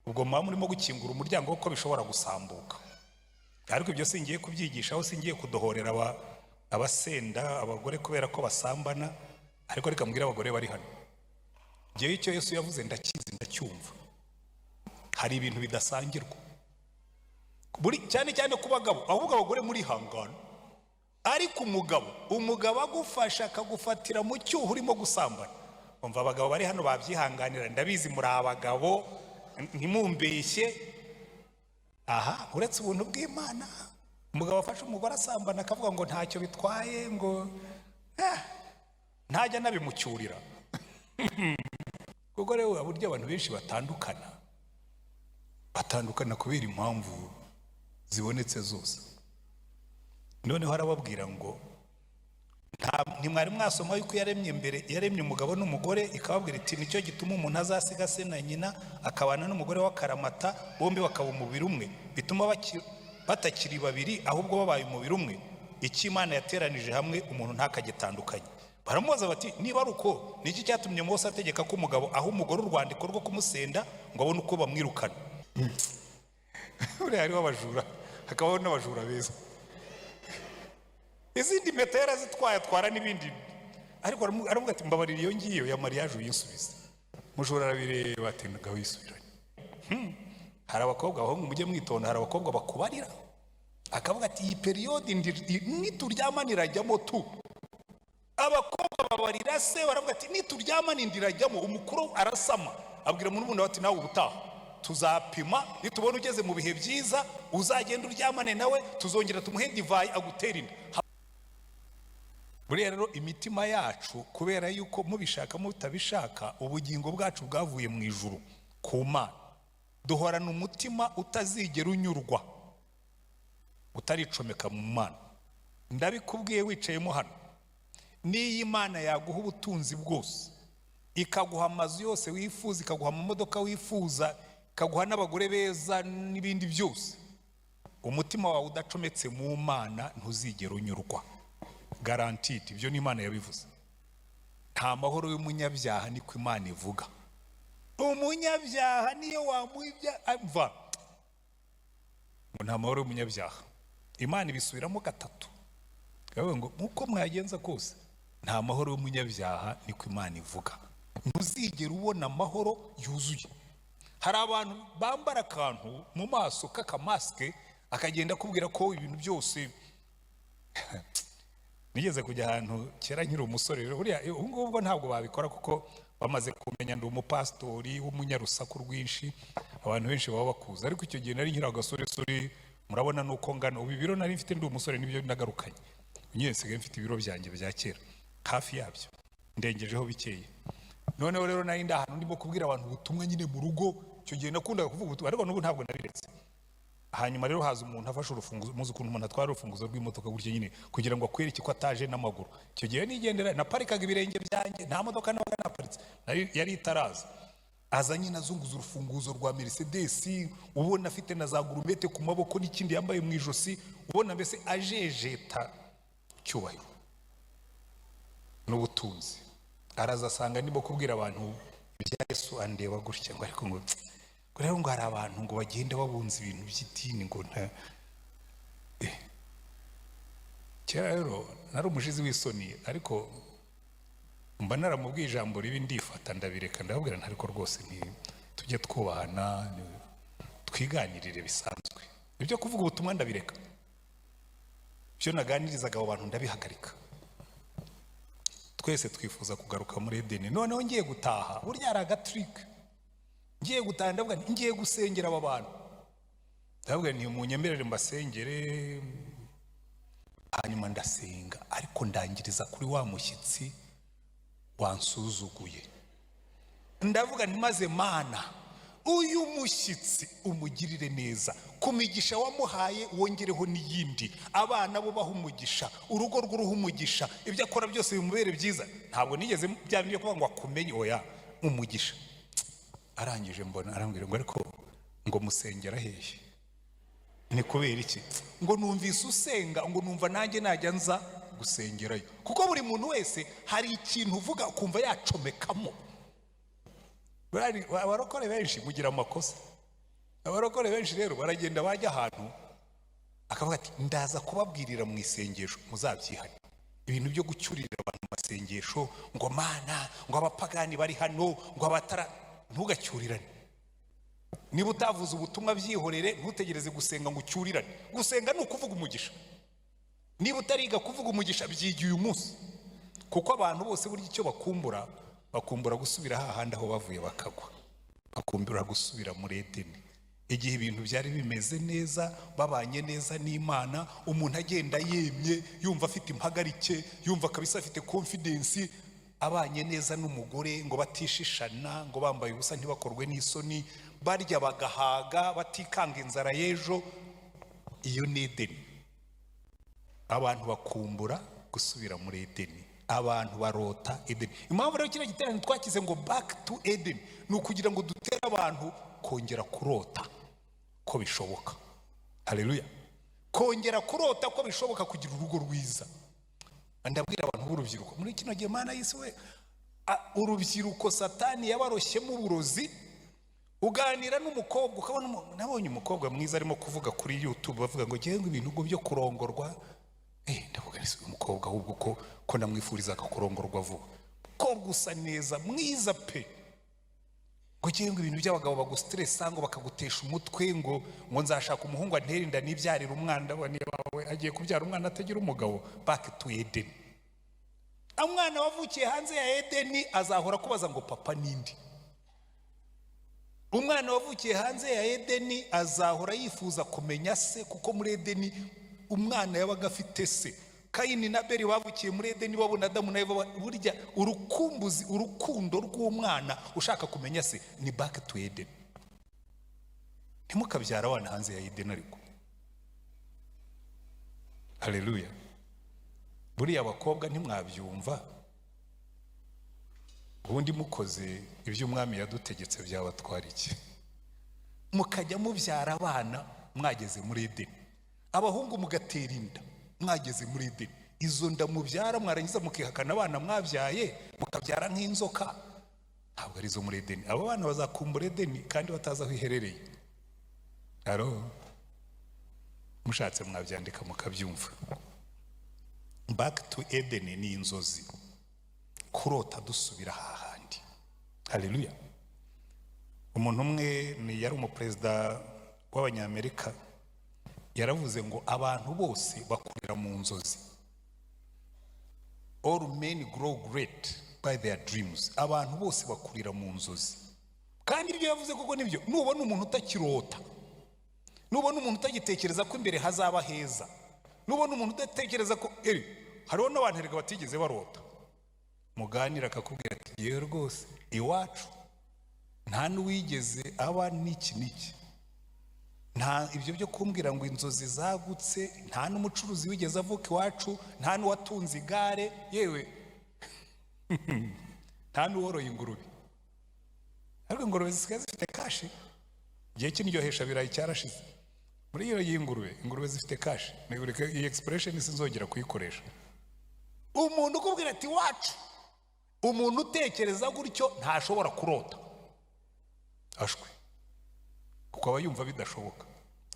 Ubwo muba murimo gukingura umuryango kuko bishobora gusambuka. Ariko ibyo singiye kubyigishaho, singiye kudohorera abasenda abagore kubera ko basambana. Ariko reka mbwire abagore bari hano, ngewe icyo Yesu yavuze ndakizi, ndacyumva. Hari ibintu bidasangirwa, buri cyane cyane ku bagabo. Ahubwo abagore murihangana, ariko umugabo agufasha akagufatira mu cyuho urimo gusambana, umva, abagabo bari hano babyihanganira. Ndabizi muri abagabo, ntimumbeshye. Aha uretse ubuntu bw'Imana, umugabo afashe umugore asambana akavuga ngo ntacyo bitwaye, ngo ntajya anabimucyurira. Kuko rero buryo abantu benshi batandukana kubera impamvu zibonetse zose. Noneho arababwira ngo ntimwari mwasoma yuko yaremye mbere, yaremye umugabo n'umugore, ikababwira iti: 'Nicyo gituma umuntu azasiga se na nyina akabana n'umugore w'akaramata, bombi bakaba umubiri umwe'? Bituma batakiri babiri, ahubwo babaye umubiri umwe. Icyo Imana yateranije hamwe, umuntu ntakagitandukanye. Baramubaza bati: 'Niba ari uko, ni iki cyatumye Mose ategeka ko umugabo aha umugore urwandiko rwo kumusenda ngo abone uko bamwirukana?' Buriya hariho abajura, hakabaho n'abajura beza. Izindi mpeta yarazitwaye, atwara n'ibindi, ariko aravuga ati: 'Mbabarira, iyo ngiyo ya mariage uyinsubize.' Mujura arabireba ati: 'Ngaho yisubiranye.' Hari abakobwa, abahungu mujye mwitonda, hari abakobwa bakubarira akavuga ati: 'Iyi période nituryamana irajyamo tu.' Abakobwa babarira se, baravuga ati: 'Nituryamana inda irajyamo.' Umukuru arasama, abwira murumuna we ati: 'Nawe ubutaha tuzapima, nitubona ugeze mu bihe byiza uzagenda uryamane nawe, tuzongera tumuhe divayi agutera inda.' Buriya rero imitima yacu, kubera yuko mubishaka mutabishaka, ubugingo bwacu bwavuye mu ijuru ku Mana, duhorana umutima utazigera unyurwa utaricomeka mu Mana. Ndabikubwiye wicayemo hano, n'iyo Imana yaguha ubutunzi bwose, ikaguha amazu yose wifuza, ikaguha amamodoka wifuza, ikaguha n'abagore beza n'ibindi byose, umutima wawe udacometse mu Mana ntuzigera unyurwa, guaranteed. Ibyo ni Imana yabivuze. Nta mahoro y'umunyabyaha, niko Imana ivuga. Umunyabyaha niyo wamuha ibya mva ngo nta mahoro y'umunyabyaha. Imana ibisubiramo gatatu, ikavuga ngo nkuko mwagenza kose nta mahoro y'umunyabyaha, niko Imana ivuga. Ntuzigera ubona amahoro yuzuye. Hari abantu bambara akantu mu maso k'akamasike, akagenda akubwira ko ibintu byose. Nigeze kujya ahantu kera nkiri umusore rero, buriya ubu ngubu bwo ntabwo babikora kuko bamaze kumenya ndi umupasitori w'umunyarusaku rwinshi, abantu benshi baba bakuzi. Ariko icyo gihe nari nkiri agasoresore, murabona nuko ngana ubu. Ibiro nari mfite ndi umusore nibyo nagarukanye nyine, nsigaye mfite ibiro byanjye bya kera, hafi yabyo, ndengejeho bikeya. Noneho rero nari ndi ahantu ndimo kubwira abantu ubutumwa nyine mu rugo. Icyo gihe nakundaga kuvuga ubutumwa, ariko n'ubu ntabwo nabiretse. Hanyuma rero haza umuntu afashe urufunguzo. Muzi ukuntu umuntu atwara urufunguzo rw'imodoka gutya nyine kugira ngo akwereke ko ataje n'amaguru. Icyo gihe nigendera, naparikaga ibirenge byanjye, nta modoka nabaga naparitse, yari itaraza. Aza nyine azunguza urufunguzo rwa Mercedes, ubona afite na za gourmette ku maboko n'ikindi yambaye mu ijosi, ubona mbese ajejeta cyubahiro n'ubutunzi. Araza asanga ndimo kubwira abantu ibya Yesu, andeba gutya ngo: 'Ariko ngo rero ngo hari abantu ngo bagenda babunza ibintu by'idini ngo nta.' Kera rero nari umushizi w'isoni, ariko mba naramubwiye ijambo ribi, ndifata ndabireka, ndababwira nti: 'Ariko rwose nti tujye twubahana, twiganirire bisanzwe. Ibyo kuvuga ubutumwa ndabireka, ibyo naganirizaga abo bantu ndabihagarika.' Twese twifuza kugaruka muri Edeni. Noneho ngiye gutaha, burya hari agatrick. Ngiye gutaha ndavuga nti: 'Ngiye gusengera aba bantu.' Ndavuga nti: 'Munyemerere mbasengere.' Hanyuma ndasenga, ariko ndangiriza kuri wa mushyitsi wansuzuguye. Ndavuga nti: 'Maze Mana, uyu mushyitsi umugirire neza, ku migisha wamuhaye wongereho n'iyindi, abana bo baha umugisha, urugo rw'uruha umugisha, ibyo akora byose bimubere byiza.' Ntabwo nigeze bya bindi byo kuvuga ngo akumenye, oya, umugisha." Arangije mbona arambwira ngo: 'Ariko ngo musengera hehe? Ni kubera iki?' Ngo: 'Numvise usenga, ngo numva nanjye najya nza gusengerayo.' Kuko buri muntu wese hari ikintu uvuga ukumva yacomekamo. Abarokore benshi mugira amakosa. Abarokore benshi rero baragenda bajya ahantu akavuga ati: "Ndaza kubabwirira mu isengesho, muzabyihane." Ibintu byo gucyurira abantu mu masengesho ngo "Mana", ngo "abapagani bari hano", ngo "abatara", ntugacyurirane. Niba utavuze ubutumwa, byihorere. Ntutegereze gusenga ngo ucyurirane. Gusenga ni ukuvuga umugisha. Niba utariga kuvuga umugisha, byigiye uyu munsi, kuko abantu bose burya icyo bakumbura, bakumbura gusubira hahandi aho bavuye bakagwa. Bakumbura gusubira muri Edeni, igihe ibintu byari bimeze neza, babanye neza n'Imana, umuntu agenda yemye, yumva afite impagarike, yumva kabisa afite confidence, abanye neza n'umugore, ngo batishishana, ngo bambaye ubusa ntibakorwe n'isoni, barya bagahaga, batikanga inzara y'ejo. Iyo ni Edeni. Abantu bakumbura gusubira muri Edeni. Abantu barota Edeni. Impamvu rero kino giterane twakize ngo "Back to Eden" ni ukugira ngo dutere abantu kongera kurota ko bishoboka. Haleluya! Kongera kurota ko bishoboka kugira urugo rwiza. Ndabwira abantu b'urubyiruko muri kino gihe, Mana y'isi we, urubyiruko Satani yabaroshyemo uburozi. Uganira n'umukobwa ukabona nabonye umukobwa mwiza arimo kuvuga kuri YouTube, bavuga ngo ngewe ngo ibintu ngo byo kurongorwa, ndavuga nti uyu mukobwa ahubwo ko namwifurizaga kurongorwa vuba, umukobwa usa neza, mwiza pe, ngo ngewe ngo ibintu by'abagabo bagustressa, ngo bakagutesha umutwe, ngo nzashaka umuhungu antere inda nibyarira umwana. Ndabona wawe agiye kubyara umwana atagira umugabo. Back to Eden. Umwana wavukiye hanze ya Edeni azahora akubaza ngo "Papa ninde?" Umwana wavukiye hanze ya Edeni azahora yifuza kumenya se, kuko muri Edeni umwana yabaga afite se. Kayini na Beri bavukiye muri Edeni, babona Adamu na Eva. Burya urukumbuzi, urukundo rw'umwana ushaka kumenya se ni back to Eden. Ntimukabyara abana hanze ya Edeni. Ariko haleluya, buriya abakobwa ntimwabyumva. Ubundi mukoze ibyo umwami yadutegetse byabatwara iki? Mukajya mubyara abana mwageze muri Edeni, abahungu mugatera inda mwageze muri Edeni. Izo nda mubyara, mwarangiza mukihakana abana mwabyaye, mukabyara nk'inzoka, ntabwo ari izo muri Edeni. Abo bana bazakumbura Edeni kandi batazi aho iherereye. Aro mushatse mwabyandika mukabyumva. Back to Eden ni inzozi, kurota dusubira hahandi. Haleluya! Umuntu umwe ni yari umuperezida w'Abanyamerika, yaravuze ngo abantu bose bakurira mu nzozi. "All men grow great by their dreams." Abantu bose bakurira mu nzozi. Kandi ibyo yavuze koko nibyo. Nubona umuntu utakirota, nubona umuntu utagitekereza ko imbere hazaba heza, nubona umuntu udatekereza ko eri, hariho n'abantu erega batigeze barota. Muganira akakubwira ati: "Yewe rwose iwacu nta n'uwigeze aba n'iki n'iki, nta ibyo byo kumbwira ngo inzozi zagutse, nta n'umucuruzi wigeze avuka iwacu, nta n'uwatunze igare, yewe nta n'uworoye ingurube." Ariko ingurube zisigaye zifite cash. Igihe cy'indyohesha birayi cyarashize. Muri iyo y'ingurube, ingurube zifite cash. Iyi expression sinzongera kuyikoresha. Umuntu ukubwira ati "Wacu", umuntu utekereza gutyo ntashobora kurota ashwe, kuko aba yumva bidashoboka.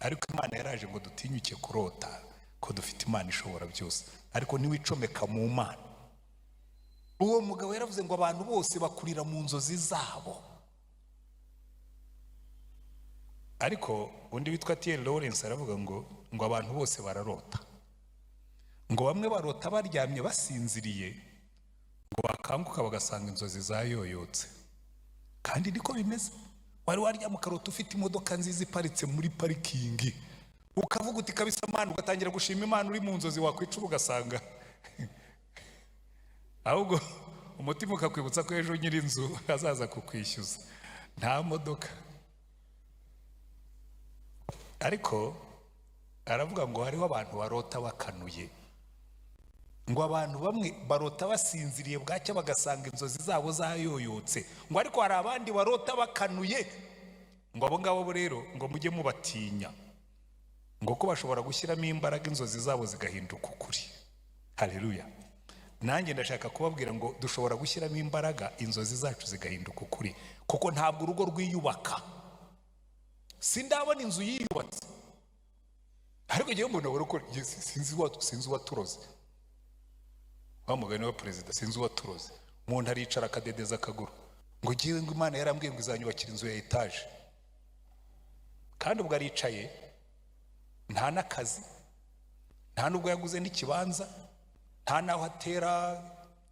Ariko Imana yaraje ngo dutinyuke kurota ko dufite Imana ishobora byose. Ariko ntiwicomeka mu Mana. Uwo mugabo yaravuze ngo abantu bose bakurira mu nzozi zabo. Ariko undi witwa T.L. Lawrence aravuga ngo abantu bose bararota, ngo bamwe barota baryamye basinziriye, ngo bakanguka bagasanga inzozi zayoyotse. Kandi niko bimeze. Wari waryama ukarota ufite imodoka nziza iparitse muri parikingi, ukavuga uti "Kabisa Mana", ugatangira gushima Imana uri mu nzozi, wakwicara ugasanga ahubwo umutima ukakwibutsa ko ejo nyir'inzu azaza kukwishyuza, nta modoka. Ariko aravuga ngo hariho abantu barota bakanuye, ngo abantu bamwe barota basinziriye, bwacya bagasanga inzozi zabo zayoyotse, ngo ariko hari abandi barota bakanuye, ngo abo ngabo bo rero ngo mujye mubatinya, ngo ko bashobora gushyiramo imbaraga inzozi zabo zigahinduka ukuri. Haleluya! Nanjye ndashaka kubabwira ngo dushobora gushyiramo imbaraga inzozi zacu zigahinduka ukuri, kuko ntabwo urugo rwiyubaka. Sindabona inzu yiyubatse. Ariko ngewe mbona abarokore, nge sinzi uwaturoze, wa mugani wa perezida, sinzi uwaturoze. Umuntu aricara akadedeza akaguru ngo ngewe ngo Imana yarambwiye ngo izanyubakira inzu ya etaje, kandi ubwo aricaye nta n'akazi, nta n'ubwo yaguze n'ikibanza, nta n'aho atera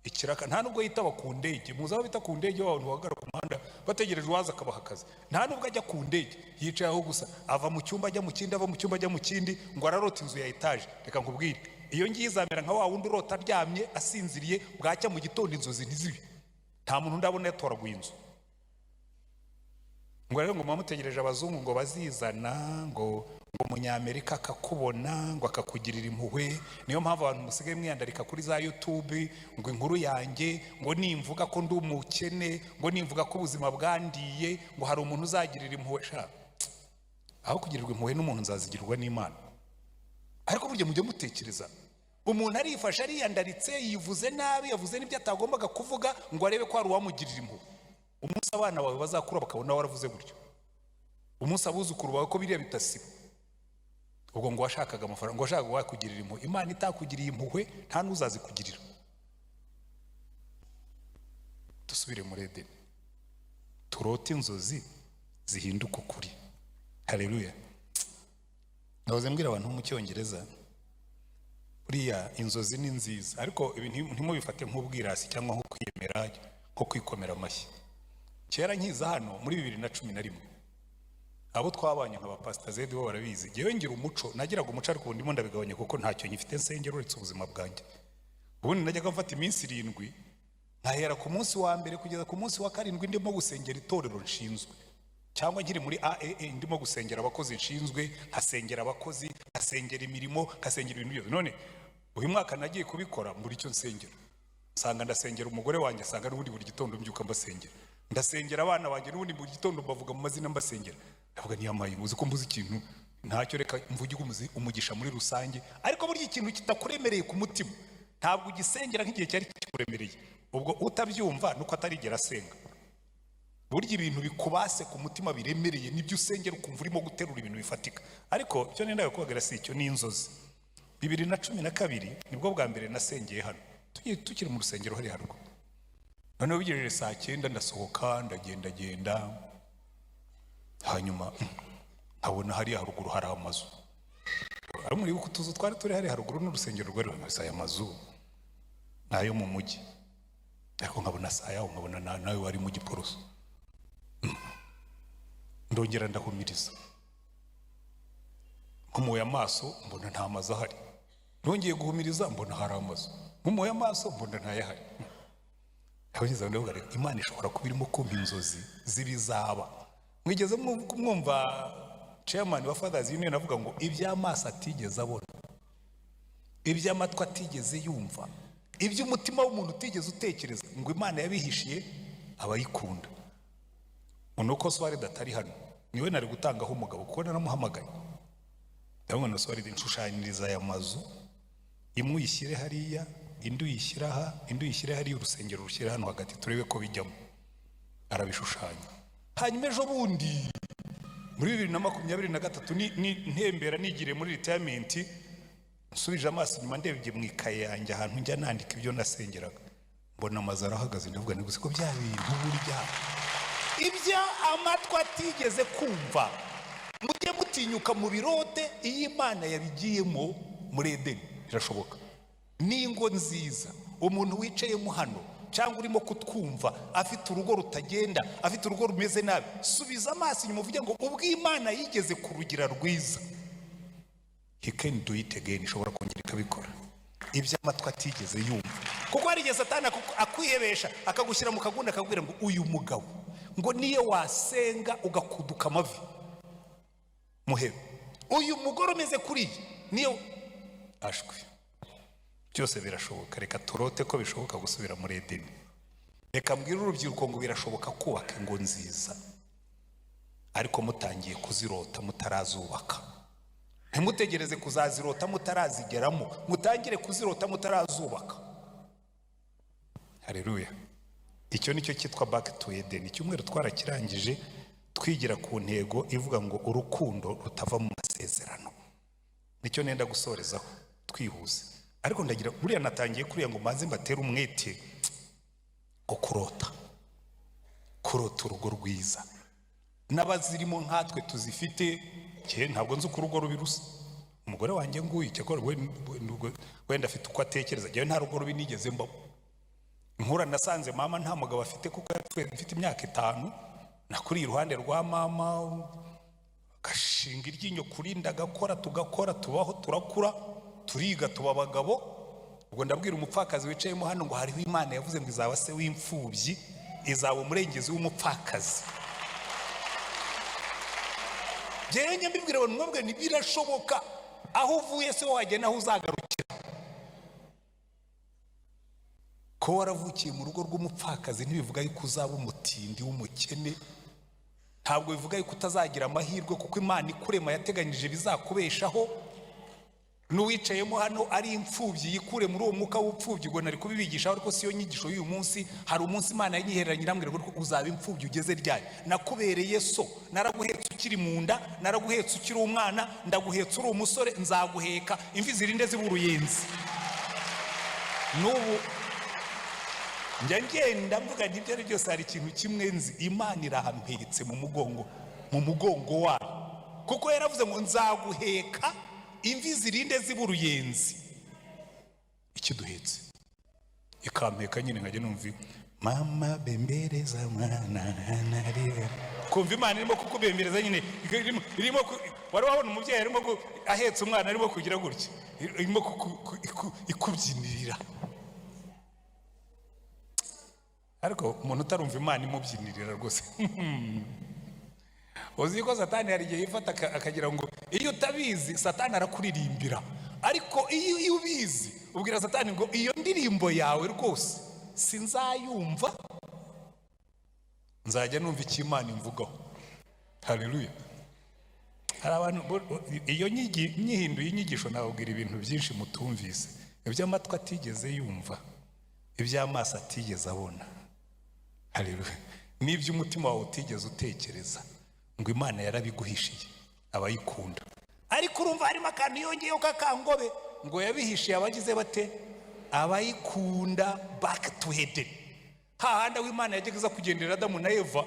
ikiraka, nta n'ubwo yitaba ku ndege. Muzi aho bita ku ndege, abantu bahagarara ku muhanda bategereje uwaza akabaha akazi. Nta n'ubwo ajya ku ndege, yicaye aho gusa, ava mu cyumba ajya mu kindi, ava mu cyumba ajya mu kindi, ngo ararota inzu ya etaje. Reka nkubwire, iyo ngiyo izamera nka wa wundi urota aryamye asinziriye, bwacya mu gitondo inzozi ntizibe. Nta muntu ndabona yatoraguye inzu. Ngo rero ngo muba mutegereje abazungu ngo bazizana, ngo umunyamerika akakubona, ngo akakugirira impuhwe. Niyo mpamvu abantu musigaye mwiyandarika kuri za YouTube ngo inkuru yanjye, ngo nimvuga ko ndi umukene, ngo nimvuga ko ubuzima bwandiye, ngo hari umuntu uzagirira impuhwe. Sha, aho kugirirwa impuhwe n'umuntu, nzazigirwa n'Imana. Ariko burya mujye mutekereza, umuntu arifashe, ariyandaritse, yivuze nabi, yavuze n'ibyo atagombaga kuvuga, ngo arebe ko hari uwamugirira impuhwe. Umunsi abana bawe bazakura bakabona waravuze gutyo, umunsi abuzukuru bawe, ko biriya bitasiba, ubwo ngo washakaga amafaranga, ngo washakaga wakugirira impuhwe. Imana itakugiriye impuhwe, nta n'uzazikugirira. Dusubire muri Edeni, turote inzozi zihinduka ukuri. Haleluya! Nahoze mbwira abantu mu Cyongereza, buriya inzozi ni nziza, ariko ibi ntimubifate nk'ubwirasi cyangwa nko kwiyemera, nko kwikomera amashyi. Kera nkiza hano muri 2011, abo twabanye nka ba Pastor Zedi bo barabizi, ngewe ngira umuco, nagiraga umuco, ariko ubu ndimo ndabigabanya kuko ntacyo nyifite nsengera uretse ubuzima bwanjye. Ubundi najyaga mfata iminsi 7, nkahera ku munsi wa mbere kugeza ku munsi wa karindwi ndimo gusengera itorero nshinzwe, cyangwa nkiri muri AAA ndimo gusengera abakozi nshinzwe, nkasengera abakozi, nkasengera imirimo, nkasengera ibintu byose. None uyu mwaka nagiye kubikora mbura icyo nsengera, nsanga ndasengera umugore wanjye, nsanga n'ubundi buri gitondo mbyuka mbasengera, ndasengera abana banjye, n'ubundi buri gitondo mbavuga mu mazina mbasengera. Ndavuga ntiyamaye, uzi ko mbuze ikintu? Ntacyo, reka mvuge umugisha muri rusange. Ariko burya ikintu kitakuremereye ku mutima ntabwo ugisengera nk'igihe cyari kikuremereye. Ubwo utabyumva nuko atarigera asenga. Burya ibintu bikubase ku mutima biremereye nibyo usengera, ukumva urimo guterura ibintu bifatika. Ariko icyo nendaga kubabwira si icyo, ni inzozi. 2012 nibwo bwa mbere nasengeye hano, tukiri mu rusengero hariya haruguru. Noneho bigejeje saa 9 ndasohoka, ndagendagenda, hanyuma nkabona hariya haruguru hari amazu. Ari muri utuzu twari turi hariya haruguru n'urusengero rwari ruhagaze, aya mazu ni ayo mu mujyi, ariko nkabona saa yaho, nkabona nawe wari mu Giporoso. Ndongera ndahumiriza, mpumuye amaso mbona nta mazu ahari. Nongeye guhumiriza mbona hari amazu, mpumuye amaso mbona ntayahari. Abageze aho ndavuga rero, Imana ishobora kuba irimo kumpa inzozi z'ibizaba. Mwigeze mwumva chairman wa Fathers Union avuga ngo iby'amaso atigeze abona, iby'amatwi atigeze yumva, iby'umutima w'umuntu utigeze utekereza, ngo Imana yabihishiye abayikunda? Ngo nuko Swaride atari hano, niwe nari gutangaho umugabo, kuko naramuhamagaye ndabona na Swaride, nshushanyiriza aya mazu, imwe uyishyire hariya, indi uyishyire aha, indi uyishyire hariya, urusengero rushyire hano hagati, turebe ko bijyamo. Arabishushanya. Hanyuma ejo bundi muri 2023 ni ntembera nigiriye muri retirement, nsubije amaso inyuma ndebye mu ikaye yanjye ahantu njya nandika ibyo nasengeraga, mbona amazu arahagaze. Ndavuga ni gusa ko bya bintu burya ibyo amatwi atigeze kumva, mujye mutinyuka mu birote. Iyo Imana yabigiyemo muri Edeni birashoboka. N'ingo nziza, umuntu wicayemo hano cyangwa urimo kutwumva afite urugo rutagenda, afite urugo rumeze nabi, subiza amaso inyuma uvuge ngo ubwo Imana yigeze kurugira rwiza, he can do it again, ishobora kongera ikabikora. Ibyo amatwi atigeze yumva, kuko hari igihe Satani akwihebesha, akagushyira mu kagundi, akakubwira ngo uyu mugabo ngo niyo wasenga ugakuduka amavi muhebe, uyu mugore umeze kuriya niyo ashwi. Byose birashoboka. Reka turote ko bishoboka gusubira muri Edeni. Reka mbwire urubyiruko ngo birashoboka kubaka ingo nziza, ariko mutangiye kuzirota mutarazubaka. Ntimutegereze kuzazirota mutarazigeramo, mutangire kuzirota mutarazubaka. Hareruya! Icyo nicyo cyitwa back to Eden. Icyumweru twarakirangije. Twigira ku ntego ivuga ngo urukundo rutava mu masezerano. Nicyo nenda gusorezaho twihuse, ariko ndagira buriya natangiye kuriya ngo mbanze mbatere umwete ngo kurota, kurota urugo rwiza. N'abazirimo nkatwe tuzifite, ntabwo nzi uko urugo rubi rusa. Umugore wanjye nguyu cyakora wenda afite uko atekereza, njyewe nta rugo rubi nigeze mbamo. Nkura nasanze mama nta mugabo afite kuko yapfuye mfite imyaka 5. Nakuriye iruhande rwa mama, agashinga iryinyo kurinda, agakora, tugakora, tubaho, turakura, turiga, tuba abagabo. Ubwo ndabwira umupfakazi wicayemo hano ngo hariho Imana yavuze ngo izaba se w'imfubyi, izaba umurengezi w'umupfakazi. Njyewe mbibwira abantu mwabwe nti birashoboka, aho uvuye se wagenda aho uzagarukira. Ko waravukiye mu rugo rw'umupfakazi ntibivuga yuko uzaba umutindi w'umukene, ntabwo bivuga yuko utazagira amahirwe, kuko Imana ikurema yateganyije bizakubeshaho. N'uwicayemo hano ari imfubyi yikure muri uwo mwuka w'ubupfubyi. Ubwo nari kubibigishaho ariko siyo nyigisho y'uyu munsi. Hari umunsi Imana yanyihereranye irambwira ngo uzaba imfubyi ugeze ryari? Nakubereye so, naraguhetse ukiri mu nda, naraguhetse ukiri umwana, ndaguhetse uri umusore, nzaguheka imvi zirinde ziba uruyenzi. N'ubu njya ngenda mvuga nti ibyo ari byose hari ikintu kimwe nzi, Imana irampetse mu mugongo, mu mugongo wayo, kuko yaravuze ngo nzaguheka imvi zirinde ziba uruyenzi. Ikiduhetse ikampeka nyine, nkajya numva mama bembereza mwana narira, kumva Imana irimo kukubembereza nyine, irimo wari wabona umubyeyi arimo ahetse umwana arimo kugira gutya, irimo ikubyinirira. Ariko umuntu utarumva Imana imubyinirira rwose, uzi ko Satani hari igihe yifata akagira ngo iyo utabizi Satani arakuririmbira, ariko iyo ubizi ubwira Satani ngo iyo ndirimbo yawe rwose sinzayumva, nzajya numva icyo Imana imvugaho. Haleluya. Hari abantu iyo nyihinduye inyigisho nababwira ibintu byinshi mutumvise, iby'amatwi atigeze yumva, iby'amaso atigeze abona, haleluya, n'iby'umutima wawe utigeze utekereza, ngo Imana yarabiguhishiye abayikunda. Ariko urumva harimo akantu yongeyeho k'akangobe ngo yabihishiye abagize bate? Abayikunda. Back to Eden, hahandi aho Imana yajyaga iza kugendera Adamu na Eva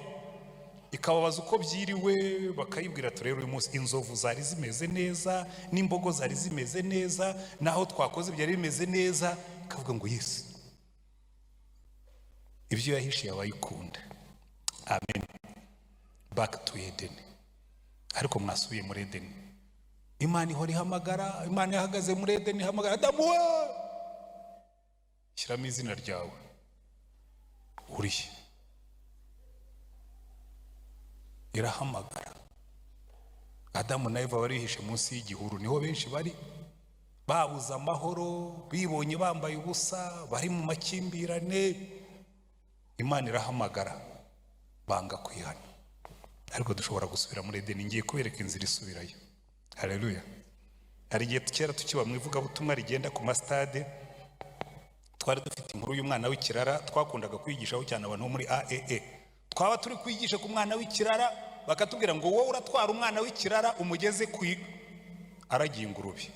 ikababaza uko byiriwe, bakayibwira ati rero uyu munsi inzovu zari zimeze neza n'imbogo zari zimeze neza, naho twakoze byari bimeze neza, ikavuga ngo Yesu ibyo yahishiye abayikunda. Amen. Back to Eden. Ariko mwasubiye muri Eden, Imana ihora ihamagara. Imana yahagaze muri Eden ihamagara Adamu, we shyiramo izina ryawe, urihe? Irahamagara. Adamu na Eva barihishe munsi y'igihuru, niho benshi bari babuze amahoro, bibonye bambaye ubusa, bari mu makimbirane. Imana irahamagara, banga kwihana. Ariko dushobora gusubira muri Edeni. Ngiye kubereka inzira isubirayo. Haleluya. Hari igihe kera tukiba mu ivugabutumwa rigenda ku masitade, twari dufite inkuru y'umwana w'ikirara twakundaga kwigishaho cyane abantu bo muri AEE. Twaba turi kwigisha ku mwana w'ikirara, bakatubwira ngo wowe uratwara umwana w'ikirara umugeze ku aragiye ingurube.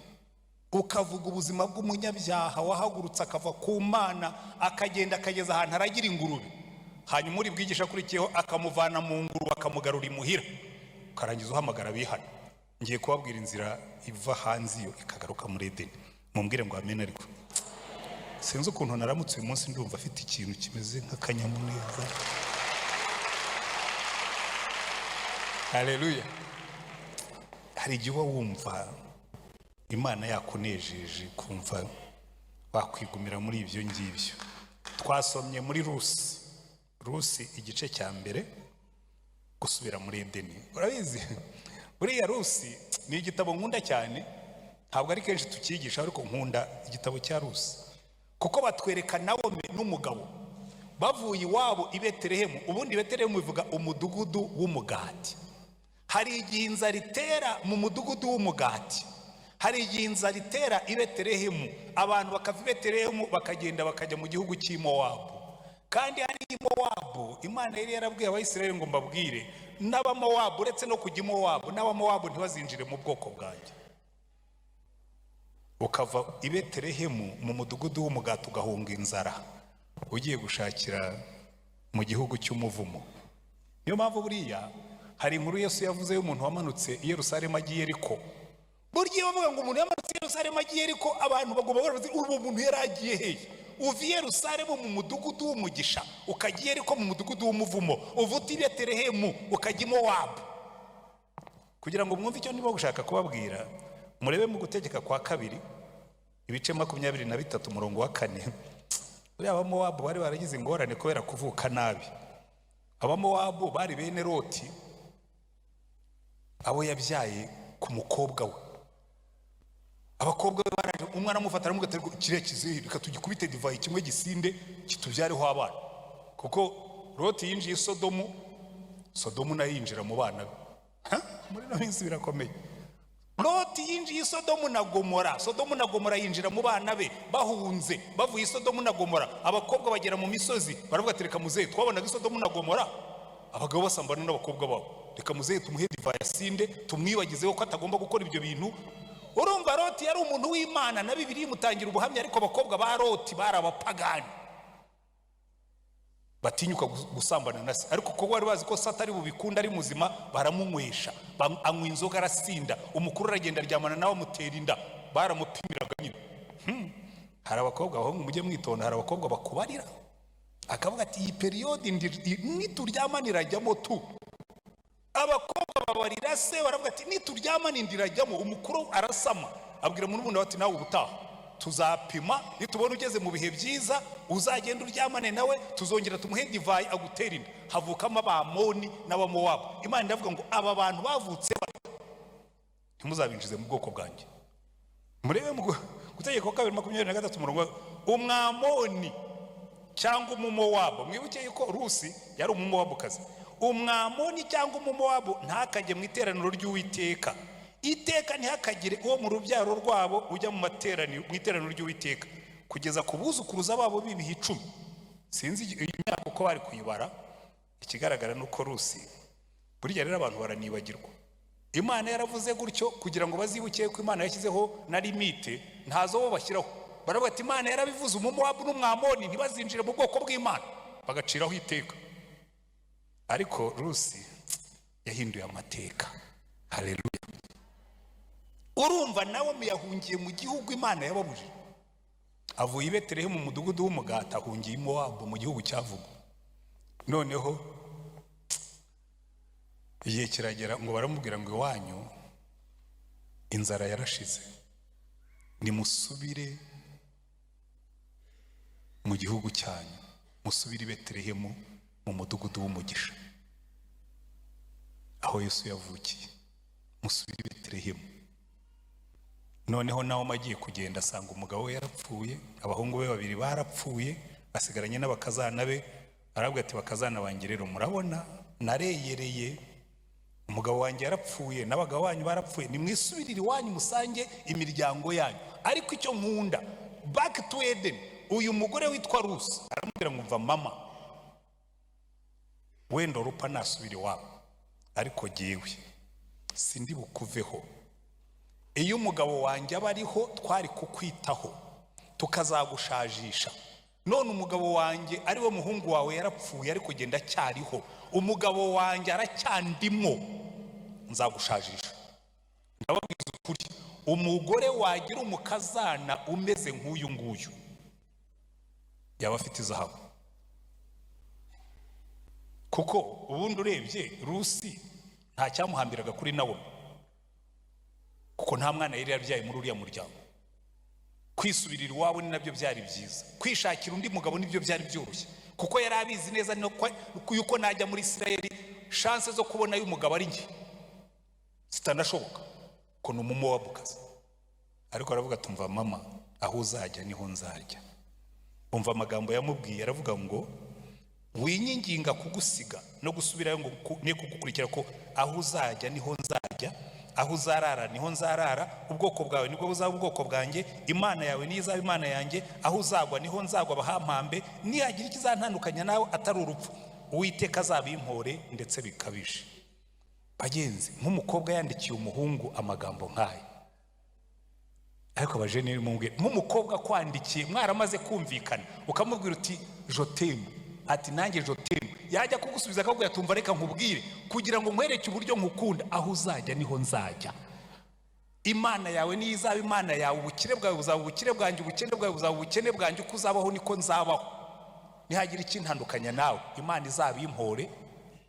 Ukavuga ubuzima bw'umunyabyaha wahagurutse akava ku Mana akagenda akageza ahantu aragira ingurube, hanyuma uri bwigisha akurikiyeho akamuvana mu ngurube akamugarura imuhira, ukarangiza uhamagara abihana. Ngiye kubabwira inzira iva hanze iyo ikagaruka muri Edeni. Mumbwire ngo amen. Ariko sinzi ukuntu naramutse uyu munsi ndumva afite ikintu kimeze nk'akanyamuneza. Haleluya. Hari igihe uba wumva Imana yakunejeje, kumva wakwigumira muri ibyo ngibyo. Twasomye muri Rusi, Rusi igice cya mbere, gusubira muri Edeni. Urabizi buriya Rusi ni igitabo nkunda cyane, ntabwo ari kenshi tukigisha, ariko nkunda igitabo cya Rusi kuko batwereka Nawomi n'umugabo bavuye iwabo i Betelehemu. Ubundi Betelehemu bivuga umudugudu w'umugati. Hari igihe inzara itera mu mudugudu w'umugati, hari igihe inzara itera i Betelehemu, abantu bakava i Betelehemu bakagenda bakajya mu gihugu cy'i Mowabu. Kandi hari i Mowabu Imana yari yarabwiye Abayisiraheli ngo mbabwire, N'Abamowabu, uretse no kujya i Mowabu, n'Abamowabu ntibazinjire mu bwoko bwanjye. Ukava i Betelehemu mu mudugudu w'umugati, ugahunga inzara, ugiye gushakira mu gihugu cy'umuvumo. Niyo mpamvu buriya hari inkuru Yesu yavuze y'umuntu wamanutse i Yerusalemu agiye Yeriko. Burya iyo bavuga ngo umuntu yamanutse i Yerusalemu agiye Yeriko, abantu bagomba baravuze: "Ubu muntu yari agiye hehe?" Uva i Yerusalemu mu mudugudu w'umugisha, ukajya i Yeriko mu mudugudu w'umuvumo. Uva uti i Betelehemu, ukajya i Mowabu. Kugira ngo mwumve icyo ndimo gushaka kubabwira, murebe mu Gutegeka kwa Kabiri, ibice 23, umurongo wa 4. Buriya Abamowabu bari baragize ingorane kubera kuvuka nabi. Abamowabu bari bene Loti, abo yabyaye ku mukobwa we. Abakobwa be baraje, umwana amufata, aramubwira ati: "Kiriya kizehe reka tugikubite divayi kimwe gisinde, kitubyareho abana." Kuko Loti yinjiye i Sodomu, Sodomu nayo yinjira mu bana be. Ha? Muri ino minsi birakomeye. Loti yinjiye i Sodomu na Gomora, Sodomu na Gomora yinjira mu bana be. Bahunze bavuye i Sodomu na Gomora, abakobwa bagera mu misozi, baravuga ati: "Reka muzehe, twabonaga i Sodomu na Gomora abagabo basambana n'abakobwa babo, reka muzehe tumuhe divayi asinde, tumwibagizeho ko atagomba gukora ibyo bintu." Urumva, Loti yari umuntu w'Imana, na Bibiliya imutangira ubuhamya, ariko abakobwa ba Loti bari abapagani batinyuka gusambana na se. Ariko kuko bari bazi ko se atari bubikunda ari muzima, baramunywesha, anywa inzoga, arasinda. Umukuru aragenda aryamana nawe, amutera inda. Baramupimiraga nyine. Hari abakobwa, abahungu mujye mwitonda, hari abakobwa bakubarira, akavuga ati: "Iyi période nituryamana irajyamo tu." Abakobwa babarira se, baravuga ati: "Nituryamana inda irajyamo." Umukuru arasama, abwira murumuna we ati: "Nawe ubutaha tuzapima, nitubona ugeze mu bihe byiza uzagenda uryamane nawe, tuzongera tumuhe divayi agutera inda." Havukamo Abamoni n'Abamowabu. Imana iravuga ngo: "Aba bantu bavutse batyo ntimuzabinjize mu bwoko bwanjye." Murebe mu Gutegeka kwa Kabiri 23, umurongo: umwamoni cyangwa Umumowabu. Mwibuke yuko Rusi yari Umumowabukazi. Umwamoni cyangwa Umumowabu ntakajye mu iteraniro ry'Uwiteka. Iteka ntihakagire uwo mu rubyaro rwabo ujya mu materaniro, mu iteraniro ry'Uwiteka, kugeza ku buzukuruza babo b'ibihe 10. Sinzi iyi myaka uko bari kuyibara. Ikigaragara ni uko Rusi, burya rero abantu baranibagirwa, Imana yaravuze gutyo kugira ngo bazibuke ko Imana yashyizeho na limite, ntazo bo bashyiraho. Baravuga ati: "Imana yarabivuze, Umumowabu n'Umwamoni ntibazinjire mu bwoko bw'Imana." Bagaciraho iteka. Ariko Rusi yahinduye amateka. Haleluya! Urumva, nawe yahungiye mu gihugu Imana yababujije. Avuye i Betelehemu mu mudugudu w'umugati, ahungiye i Mowabu mu gihugu cyavugwa. Noneho igihe kiragera ngo baramubwira ngo: "Iwanyu inzara yarashize, nimusubire mu gihugu cyanyu, musubire i Betelehemu mu mudugudu w'umugisha, aho Yesu yavukiye, musubire i Betelehemu." Noneho nawe agiye kugenda, asanga umugabo we yarapfuye, abahungu be babiri barapfuye, asigaranye n'abakazana be. Arabwira ati: "Bakazana banjye rero, murabona nareyereye, umugabo wanjye yarapfuye n'abagabo banyu barapfuye, nimwisubirire iwanyu musange imiryango yanyu." Ariko icyo nkunda, back to Eden, uyu mugore witwa Rusi aramubwira ngo: "Mva mama, wenda Orupa nasubira iwabo, ariko jyewe sindi bukuveho. Iyo umugabo wanjye aba ariho twari kukwitaho, tukazagushajisha. None umugabo wanjye, ari we muhungu wawe, yarapfuye, ariko genda acyariho, umugabo wanjye aracyandimo, nzagushajisha." Ndababwiza ukuri, umugore wagira umukazana umeze nk'uyu nguyu yaba afite izahabu. Kuko ubundi urebye Rusi nta cyamuhambiraga kuri Nawomi, kuko nta mwana yari yarabyaye muri uriya muryango. Kwisubirira iwabo ni nabyo byari byiza, kwishakira undi mugabo nibyo byari byoroshye, kuko yari abizi neza yuko najya muri Isirayeli chance zo kubona umugabo ari nke, zitanashoboka, ko ni Umumowabukazi. Ariko aravuga ati: "Umva mama, aho uzajya niho nzajya." Umva amagambo yamubwiye, aravuga ngo: "Winyinginga kugusiga no gusubirayo ngo ne kugukurikira, ko aho uzajya niho nzajya, aho uzarara niho nzarara, ubwoko bwawe nibwo buzaba ubwoko bwanjye, Imana yawe niyo izaba Imana yanjye, aho uzagwa niho nzagwa bahampambe. Nihagira ikizantandukanya nawe atari urupfu, Uwiteka azabimpore ndetse bikabije." Bagenzi, nk'umukobwa yandikiye umuhungu amagambo nk'aya, ariko abajeunes mubwire, nk'umukobwa kwandikiye mwaramaze kumvikana, ukamubwira uti "Je t'aime", ati "Nanjye je t'aime", yajya kugusubiza akakubwira, "Tumva, reka nkubwire kugira ngo nkwereke uburyo nkukunda: aho uzajya niho nzajya, Imana yawe niyo izaba Imana yawe, ubukire bwawe buzaba ubukire bwanjye, ubukene bwawe buzaba ubukene bwanjye, uko uzabaho niko nzabaho, nihagira ikintandukanya nawe Imana izaba impore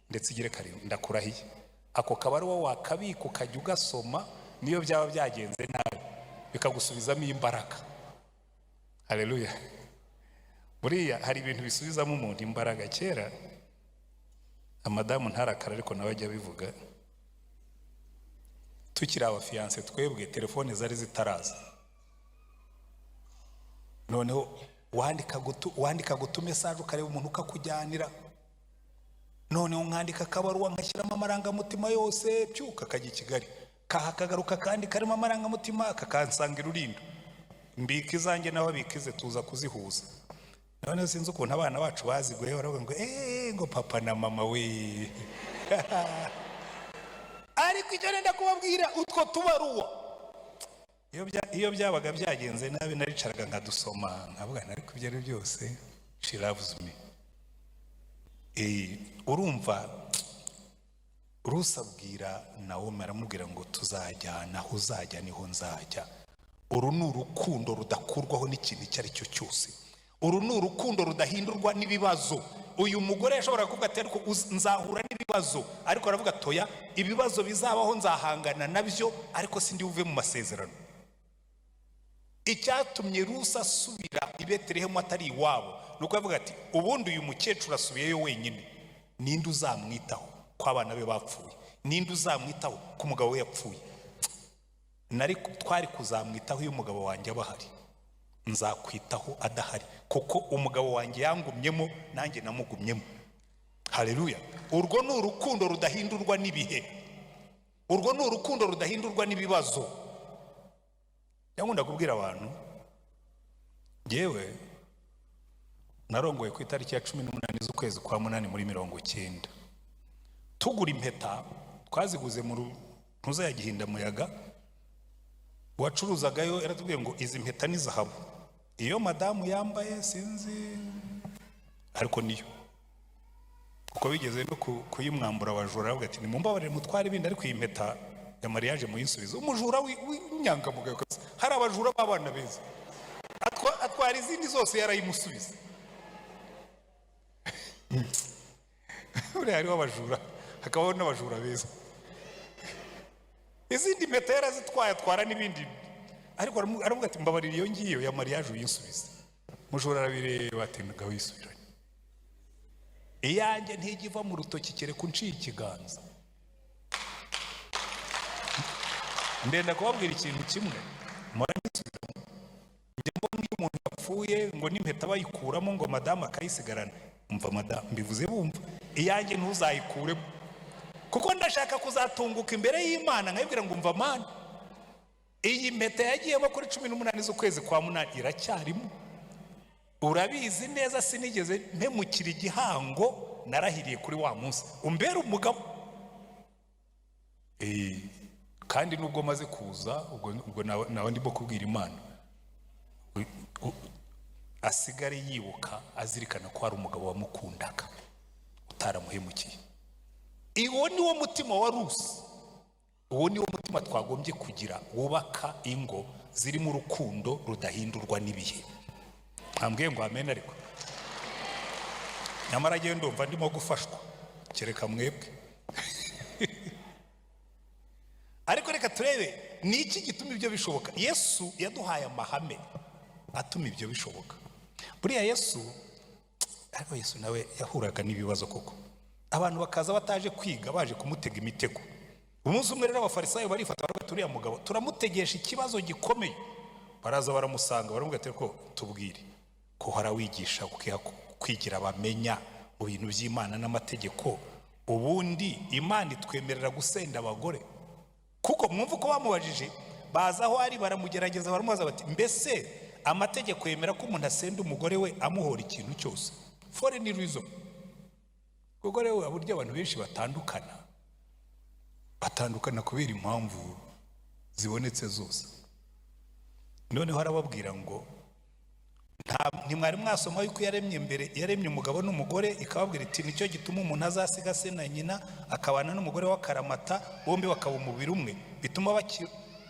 ndetse igire karindwi." Ndakurahiye, ako kabaruwa wakabika ukajya ugasoma niyo byaba byagenze nabi, bikagusubizamo imbaraga. Haleluya! Buriya hari ibintu bisubizamo umuntu imbaraga. Kera amadamu ntarakara, ariko nawe ajya abivuga, tukiri abafiancés twebwe telefone zari zitaraza. Noneho wandika utumessage, ukareba umuntu ukakujyanira. Noneho nkandika akabaruwa, nkashyiramo amarangamutima yose, byuka kajya i Kigali, kaha kagaruka kandi karimo amarangamutima, kakansanga i Rurindo, mbika izanjye nawe abika ize, tuza kuzihuza. Noneho sinzi ukuntu abana bacu baziguye, baravuga ngo eee, ngo papa na mama we. Ariko icyo nenda kubabwira, utwo tubaruwa iyo byabaga byagenze nabi, naricaraga nkadusoma, nkavuga, ariko ibyo ari byo byose she loves me. Urumva Rusi abwira Nawomi, aramubwira ngo "Tuzajyana, aho uzajya niho nzajya." Uru ni urukundo rudakurwaho n'ikintu icyo ari cyo cyose. Uru ni urukundo rudahindurwa n'ibibazo. Uyu mugore yashobora kuvuga ati "Ariko nzahura n'ibibazo", ariko aravuga, "Toya, ibibazo bizabaho nzahangana nabyo, ariko sindi buve mu masezerano." Icyatumye Rusi asubira i Betelehemu atari iwabo ni uko yavuga ati "Ubundi uyu mukecuru asubiyeyo wenyine, ninde uzamwitaho ko abana be bapfuye? Ninde uzamwitaho ko umugabo we yapfuye? Nari twari kuzamwitaho iyo umugabo wanjye aba ahari. Nzakwitaho adahari, kuko umugabo wanjye yangumyemo, nanjye namugumyemo." Haleluya! Urwo ni urukundo rudahindurwa n'ibihe, urwo ni urukundo rudahindurwa n'ibibazo. Nkunda kubwira abantu, ngewe narongoye ku itariki ya 18 z'ukwezi kwa munani muri 90. Tugura impeta, twaziguze mu ntuza ya Gihindamuyaga. Uwacuruzagayo yaratubwiye ngo izi mpeta ni zahabu, iyo madamu yambaye sinzi, ariko niyo, kuko bigeze no kuyimwambura abajura, aravuga ati "Nimumbabarire mutware ibindi, ariko iyi mpeta ya mariage muyisubize." Umujura w'inyangamugayo kabisa. Hari abajura b'abana beza. Atwara izindi zose, yarayimusubiza. Buriya hariho abajura, hakabaho n'abajura beza. Izindi mpeta yarazitwaye, atwara n'ibindi, ariko aravuga ati "Mbabarira, iyo ngiyo ya mariage uyinsubize." Mujura arabireba ati "Ngaho yisubiranye, iyanjye ntijya iva mu rutoki kereka unciye ikiganza." Ndenda kubabwira ikintu kimwe mpora ngisubiramo. Njya mbona iyo umuntu yapfuye ngo n'impeta bayikuramo, ngo madamu akayisigarana. Umva madamu, mbivuze bumva, iyanjye ntuzayikuremo, kuko ndashaka kuzatunguka imbere y'Imana nkayibwira ngo "Umva Mana, iyi mpeta yagiyemo kuri 18 z'ukwezi kwa munani iracyarimo. Urabizi neza, sinigeze mpemukira igihango narahiriye kuri wa munsi umbere umugabo." Kandi nubwo maze kuza, ubwo nawe ndimo kubwira Imana, asigare yibuka, azirikana ko hari umugabo wamukundaga utaramuhemukiye. Uwo ni wo mutima wa Rusi, uwo ni wo mutima twagombye kugira, wubaka ingo zirimo urukundo rudahindurwa n'ibihe. Ntambwiye ngo amen, ariko nyamara agiye ndumva ndimo gufashwa, kereka mwebwe. Ariko reka turebe ni iki gituma ibyo bishoboka. Yesu yaduhaye amahame atuma ibyo bishoboka. Buriya Yesu, ariko Yesu nawe yahuraga n'ibibazo koko, abantu bakaza bataje kwiga, baje kumutega imitego. Umunsi umwe rero Abafarisayo barifata, baravuga ati "Uriya mugabo turamutegesha ikibazo gikomeye." Baraza baramusanga, baramubwira ati "Ko tubwire, ko harawigisha kwigira bamenya mu bintu by'Imana n'amategeko, ubundi Imana itwemerera gusenda abagore?" Kuko mwumva uko bamubajije, baza aho ari baramugerageza, baramubaza bati "Mbese amategeko yemera ko umuntu asenda umugore we amuhora ikintu cyose, for any reason?" Kuko rero uburyo abantu benshi batandukana Batandukana kubera impamvu zibonetse zose. Noneho arababwira ngo ntimwari mwasoma yuko yaremye mbere, yaremye umugabo n'umugore, ikababwira iti nicyo gituma umuntu azasiga se na nyina akabana n'umugore w'akaramata, bombi bakaba umubiri umwe, bituma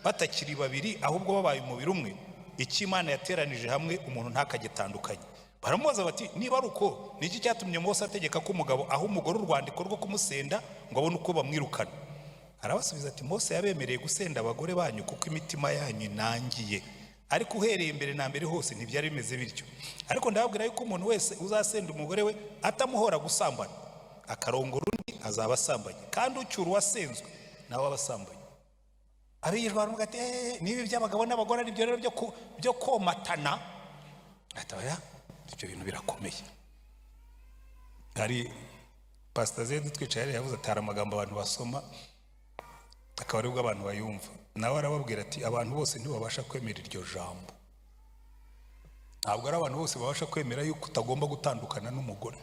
batakiri babiri ahubwo babaye umubiri umwe. Icyo Imana yateranije hamwe umuntu ntakagitandukanye. Baramubaza bati niba ari uko, ni iki cyatumye Mose ategeka ko umugabo aha umugore urwandiko rwo kumusenda ngo abone uko bamwirukana? Arabasubiza ati Mose yabemereye gusenda abagore banyu kuko imitima yanyu inangiye, ariko uhereye mbere na mbere hose ntibyari bimeze bityo. Ariko ndababwira yuko umuntu wese uzasenda umugore we atamuhora gusambana akarongora undi azaba asambanye, kandi ucyura uwasenzwe nawe aba asambanye. Abigishwa baravuga ati niba iby'abagabo n'abagore ari byo rero byo komatana, ati oya, ibyo bintu birakomeye. Hari Pastor Zedi twicaye yavuze ati hari amagambo abantu basoma akaba aribwo abantu bayumva. Nawe arababwira ati abantu bose ntibabasha kwemera iryo jambo. Ntabwo ari abantu bose babasha kwemera yuko utagomba gutandukana n'umugore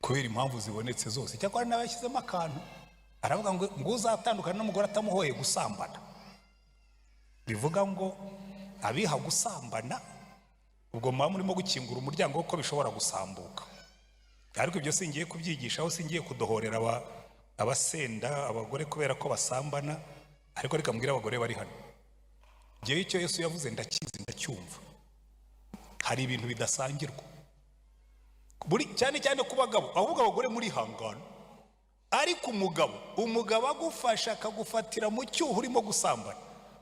kubera impamvu zibonetse zose. Cyakora nawe yashyizemo akantu aravuga ngo uzatandukana n'umugore atamuhoye gusambana, bivuga ngo abiha gusambana ubwo muba murimo gukingura umuryango kuko bishobora gusambuka. Ariko ibyo singiye kubyigishaho, singiye kudohorera abasenda abagore kubera ko basambana, ariko reka mbwire abagore bari hano, ngewe icyo Yesu yavuze ndakizi, ndacyumva. Hari ibintu bidasangirwa cyane cyane ku bagabo, ahubwo abagore muri hangana, ariko umugabo agufasha akagufatira mu cyuho urimo gusambana.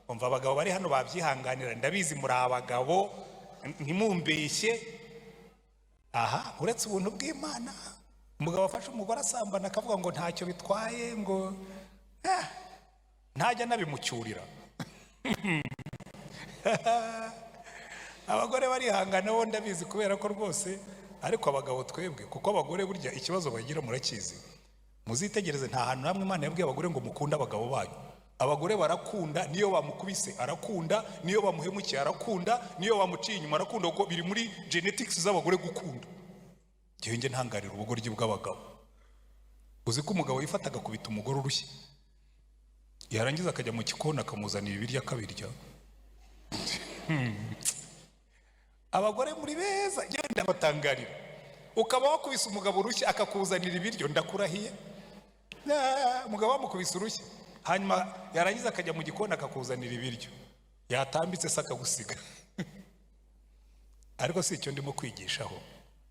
Umva abagabo bari hano babyihanganira, ndabizi muri abagabo ntimumbeshye. Aha uretse ubuntu bw'Imana, umugabo afashe umugore asambana akavuga ngo ntacyo bitwaye, ngo ntajya nabimucyurira. Abagore barihangana bo ndabizi kubera ko rwose, ariko abagabo twebwe, kuko abagore burya ikibazo bagira murakizi, muzitegereze nta hantu hamwe Imana yabwiye abagore ngo mukunde abagabo banyu. Abagore barakunda, niyo bamukubise arakunda, niyo bamuhemukiye arakunda, niyo bamuciye inyuma arakunda, kuko biri muri genetics z'abagore gukunda. Ngewe njye ntangarira ubugoryi bw'abagabo. Uzi ko umugabo yifata agakubita umugore urushyi, yarangiza akajya mu gikoni akamuzanira ibiryo akabirya. Abagore muri beza, genda batangarira. Ukaba wakubise umugabo urushyi akakuzanira ibiryo, ndakurahiye. Umugabo wamukubise urushyi, hanyuma yarangiza akajya mu gikoni akakuzanira ibiryo, yatambitse se akagusiga. Ariko si icyo ndimo kwigishaho.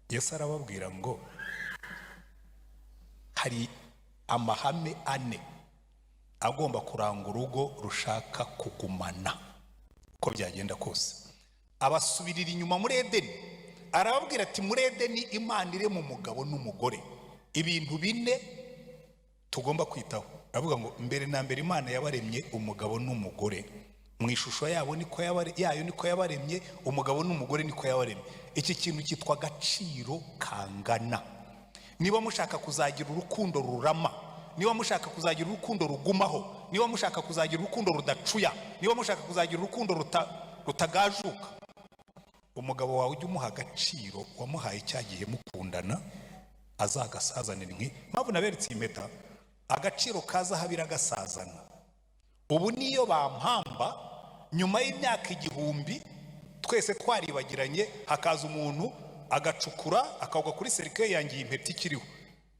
Yesu arababwira ngo hari amahame ane agomba kuranga urugo rushaka kugumana uko byagenda kose. Abasubirira inyuma muri Edeni, arababwira ati muri Edeni Imana irema umugabo n'umugore, ibintu bine tugomba kwitaho. Aravuga ngo mbere na mbere Imana yabaremye umugabo n'umugore, mu ishusho yabo niko yayo niko yabaremye, umugabo n'umugore niko yabaremye. Iki kintu cyitwa agaciro kangana. Niba mushaka kuzagira urukundo rurama, niba mushaka kuzagira urukundo rugumaho, niba mushaka kuzagira urukundo rudacuya, niba mushaka kuzagira urukundo rutagajuka, umugabo wawe ujye umuha agaciro wamuhaye cya gihe mukundana, azagasazanira. Mpamvu naberetse iyi mpeta, agaciro kaza habira gasazana. Ubu niyo bampamba nyuma y'imyaka 1000 twese twaribagiranye, hakaza umuntu agacukura akagwa kuri serikeye yanjye iyi mpeta ikiriho,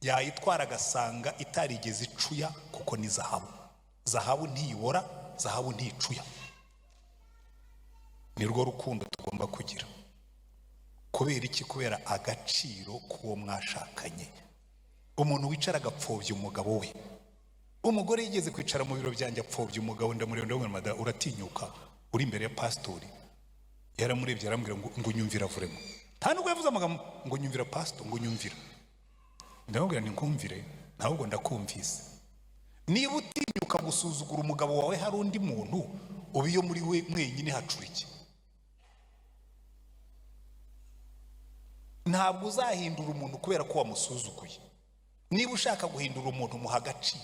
yayitwara agasanga itarigeze icuya, kuko ni zahabu. Zahabu ntiyibora, zahabu nticuya. Ni rwo rukundo tugomba kugira. Kubera iki? Kubera agaciro k'uwo mwashakanye. Umuntu wicara agapfobya umugabo we. Umugore yigeze kwicara mu biro byanjye apfobya umugabo, ndamureba ndamubwira madamu uratinyuka uri imbere ya pasitori. Yaramurebye arambwira ngo nyumvira vuremo. Nta nubwo yavuze amagambo ngo nyumvira pastor, ngo nyumvira. Ndamubwira nti nkumvire, ahubwo ndakumvise. Niba utinyuka gusuzugura umugabo wawe hari undi muntu, uba iyo muri we mwenyine hacura iki? Ntabwo uzahindura umuntu kubera ko wamusuzuguye. Niba ushaka guhindura umuntu, umuha agaciro,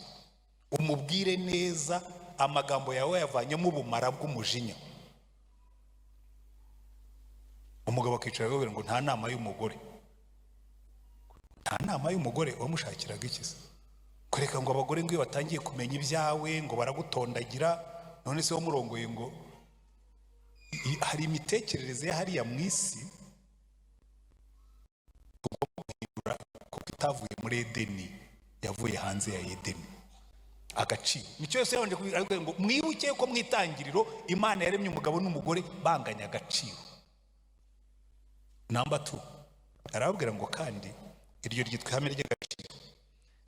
umubwire neza, amagambo yawe yavanyemo ubumara bw'umujinya. Umugabo akicara akabwira ngo nta nama y'umugore, nta nama y'umugore wamushakiraga iki se? Kureka ngo abagore ngo iyo batangiye kumenya ibyawe ngo baragutondagira. None se wamurongoye ngo hari imitekerereze ya hariya mu isi tugomba guhindura, kuko itavuye muri Edeni, yavuye hanze ya Edeni. Agaciro nicyo yose yabanje kubwira, ariko ngo mwibuke ko mu itangiriro Imana yaremye umugabo n'umugore banganya agaciro. Number 2, arababwira ngo kandi iryo ryitwa ihame ry'agaciro.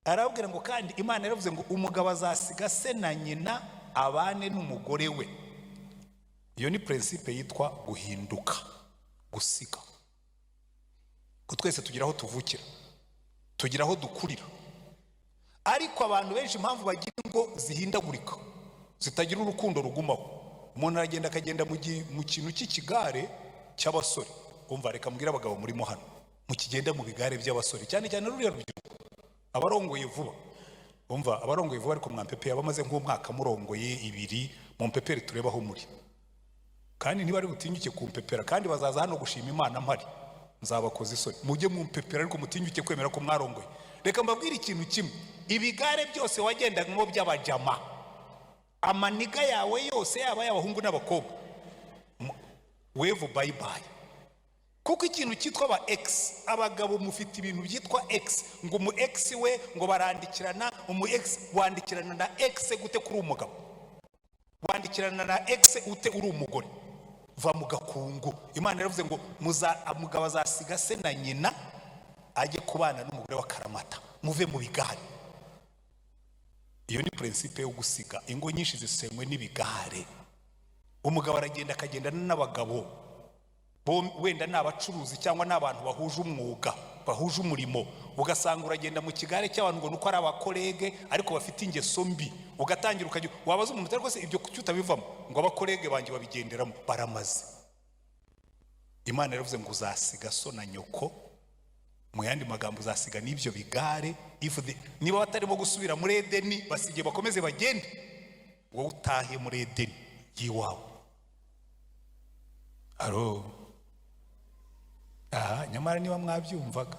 Arababwira ngo kandi Imana yaravuze ngo umugabo azasiga se na nyina abane n'umugore we. Iyo ni principe yitwa guhinduka, gusiga. Ko twese tugira aho tuvukira, tugira aho dukurira, ariko abantu benshi impamvu bagira ingo zihindagurika, zitagira urukundo rugumaho, umuntu aragenda akagenda mu kintu cy'ikigare cy'abasore. Umva, reka mbwire abagabo murimo hano mukigenda mu bigare by'abasore, cyane cyane ruriya rubyiruko, abarongoye vuba. Umva, abarongoye vuba, ariko mwampepeye, abamaze nk'umwaka murongoye, 2, mumpepere turebe aho muri. Kandi niba ari butinyuke kumpepera, kandi bazaza hano gushima Imana mpari, nzabakoza isoni. Mujye mumpepera, ariko mutinyuke kwemera ko mwarongoye. Reka mbabwire ikintu kimwe: ibigare byose wagendagamo by'abajama, amaniga yawe yose, yaba ay'abahungu n'abakobwa, wave bye bye. Kuko ikintu cyitwa aba ex, abagabo mufite ibintu byitwa ex, ngo umu ex we ngo barandikirana. Umu ex, wandikirana na ex gute kuri umugabo? Wandikirana na ex ute uri umugore? Va mu gakungu. Imana yaravuze ngo umugabo azasiga se na nyina ajye kubana n'umugore wa karamata. Muve mu bigare. Iyo ni principe yo gusiga. Ingo nyinshi zisenywe n'ibigare. Umugabo aragenda akagendana n'abagabo bo, wenda ni abacuruzi cyangwa ni abantu bahuje umwuga, bahuje umurimo, ugasanga uragenda mu kigare cy'abantu ngo nuko ari aba collègue, ariko bafite ingeso mbi. Ugatangira ukajya wabaza umuntu utari rwose, ibyo kuki utabivamo? Ngo aba collègue banjye babigenderamo, baramaze. Imana yaravuze ngo uzasiga so na nyoko. Mu yandi magambo, uzasiga n'ibyo bigare. Niba batarimo gusubira muri Edeni, basigaye bakomeze bagende, wowe utahe muri Edeni y'iwawe. Aro aha, nyamara niba mwabyumvaga,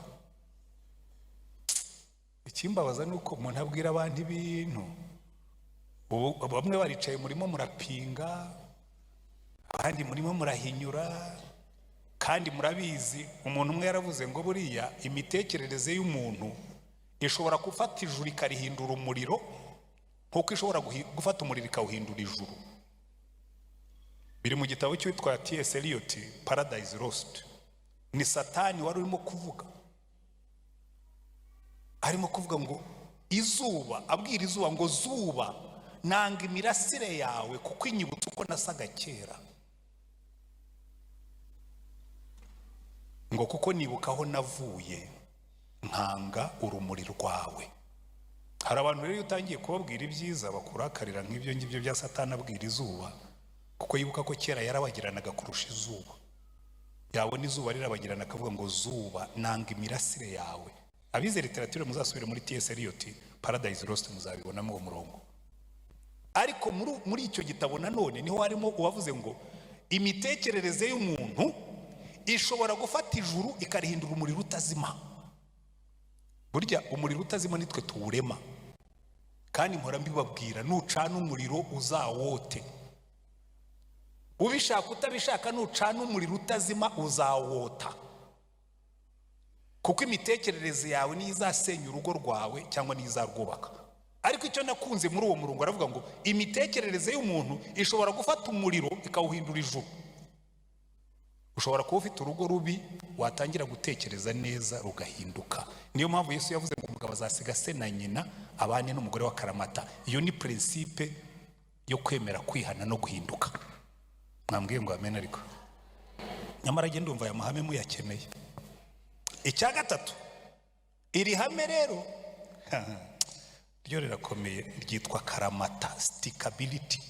ikimbabaza ni uko umuntu abwira abantu ibintu, ubu bamwe baricaye murimo murapinga, abandi murimo murahinyura, kandi murabizi. Umuntu umwe yaravuze ngo buriya imitekerereze y'umuntu ishobora gufata ijuru ikarihindura umuriro, nk'uko ishobora gufata umuriro ikawuhindura ijuru. Biri mu gitabo cy'uwitwa T.S. Eliot, Paradise Lost. Ni Satani wari urimo kuvuga, arimo kuvuga ngo izuba, abwira izuba ngo: "Zuba, nanga imirasire yawe kuko inyibutsa uko nasaga kera," ngo kuko nibuka aho navuye nkanga urumuri rwawe. Hari abantu rero iyo utangiye kubabwira ibyiza bakurakarira, nk'ibyo ngibyo bya Satani abwira izuba, kuko yibuka ko kera yarabagiranaga kurusha izuba. Yabona izuba rirabagirana akavuga ngo: "Zuba, nanga imirasire yawe." Abize literature muzasubire muri T.S. Eliot, Paradise Lost, muzabibonamo uwo murongo. Ariko muri icyo gitabo nanone niho harimo uwavuze ngo imitekerereze y'umuntu ishobora gufata ijuru ikarihindura umuriro utazima. Burya umuriro utazima nitwe tuwurema, kandi mpora mbibabwira: nucana umuriro uzawote. Ubishaka utabishaka, nucana umuriro utazima uzawota, kuko imitekerereze yawe niyo izasenya urugo rwawe cyangwa niyo izarwubaka. Ariko icyo nakunze muri uwo murongo, aravuga ngo imitekerereze y'umuntu ishobora gufata umuriro ikawuhindura ijuru. Ushobora kuba ufite urugo rubi, watangira gutekereza neza rugahinduka. Niyo mpamvu Yesu yavuze ngo umugabo azasiga se na nyina abane n'umugore wa karamata. Iyo ni principe yo kwemera kwihana no guhinduka. Mwambwiye ngo amen? Ariko nyamara agenda ndumva aya mahame muyakeneye. Icya gatatu, iri hame rero ryo rirakomeye, ryitwa karamata, stickability,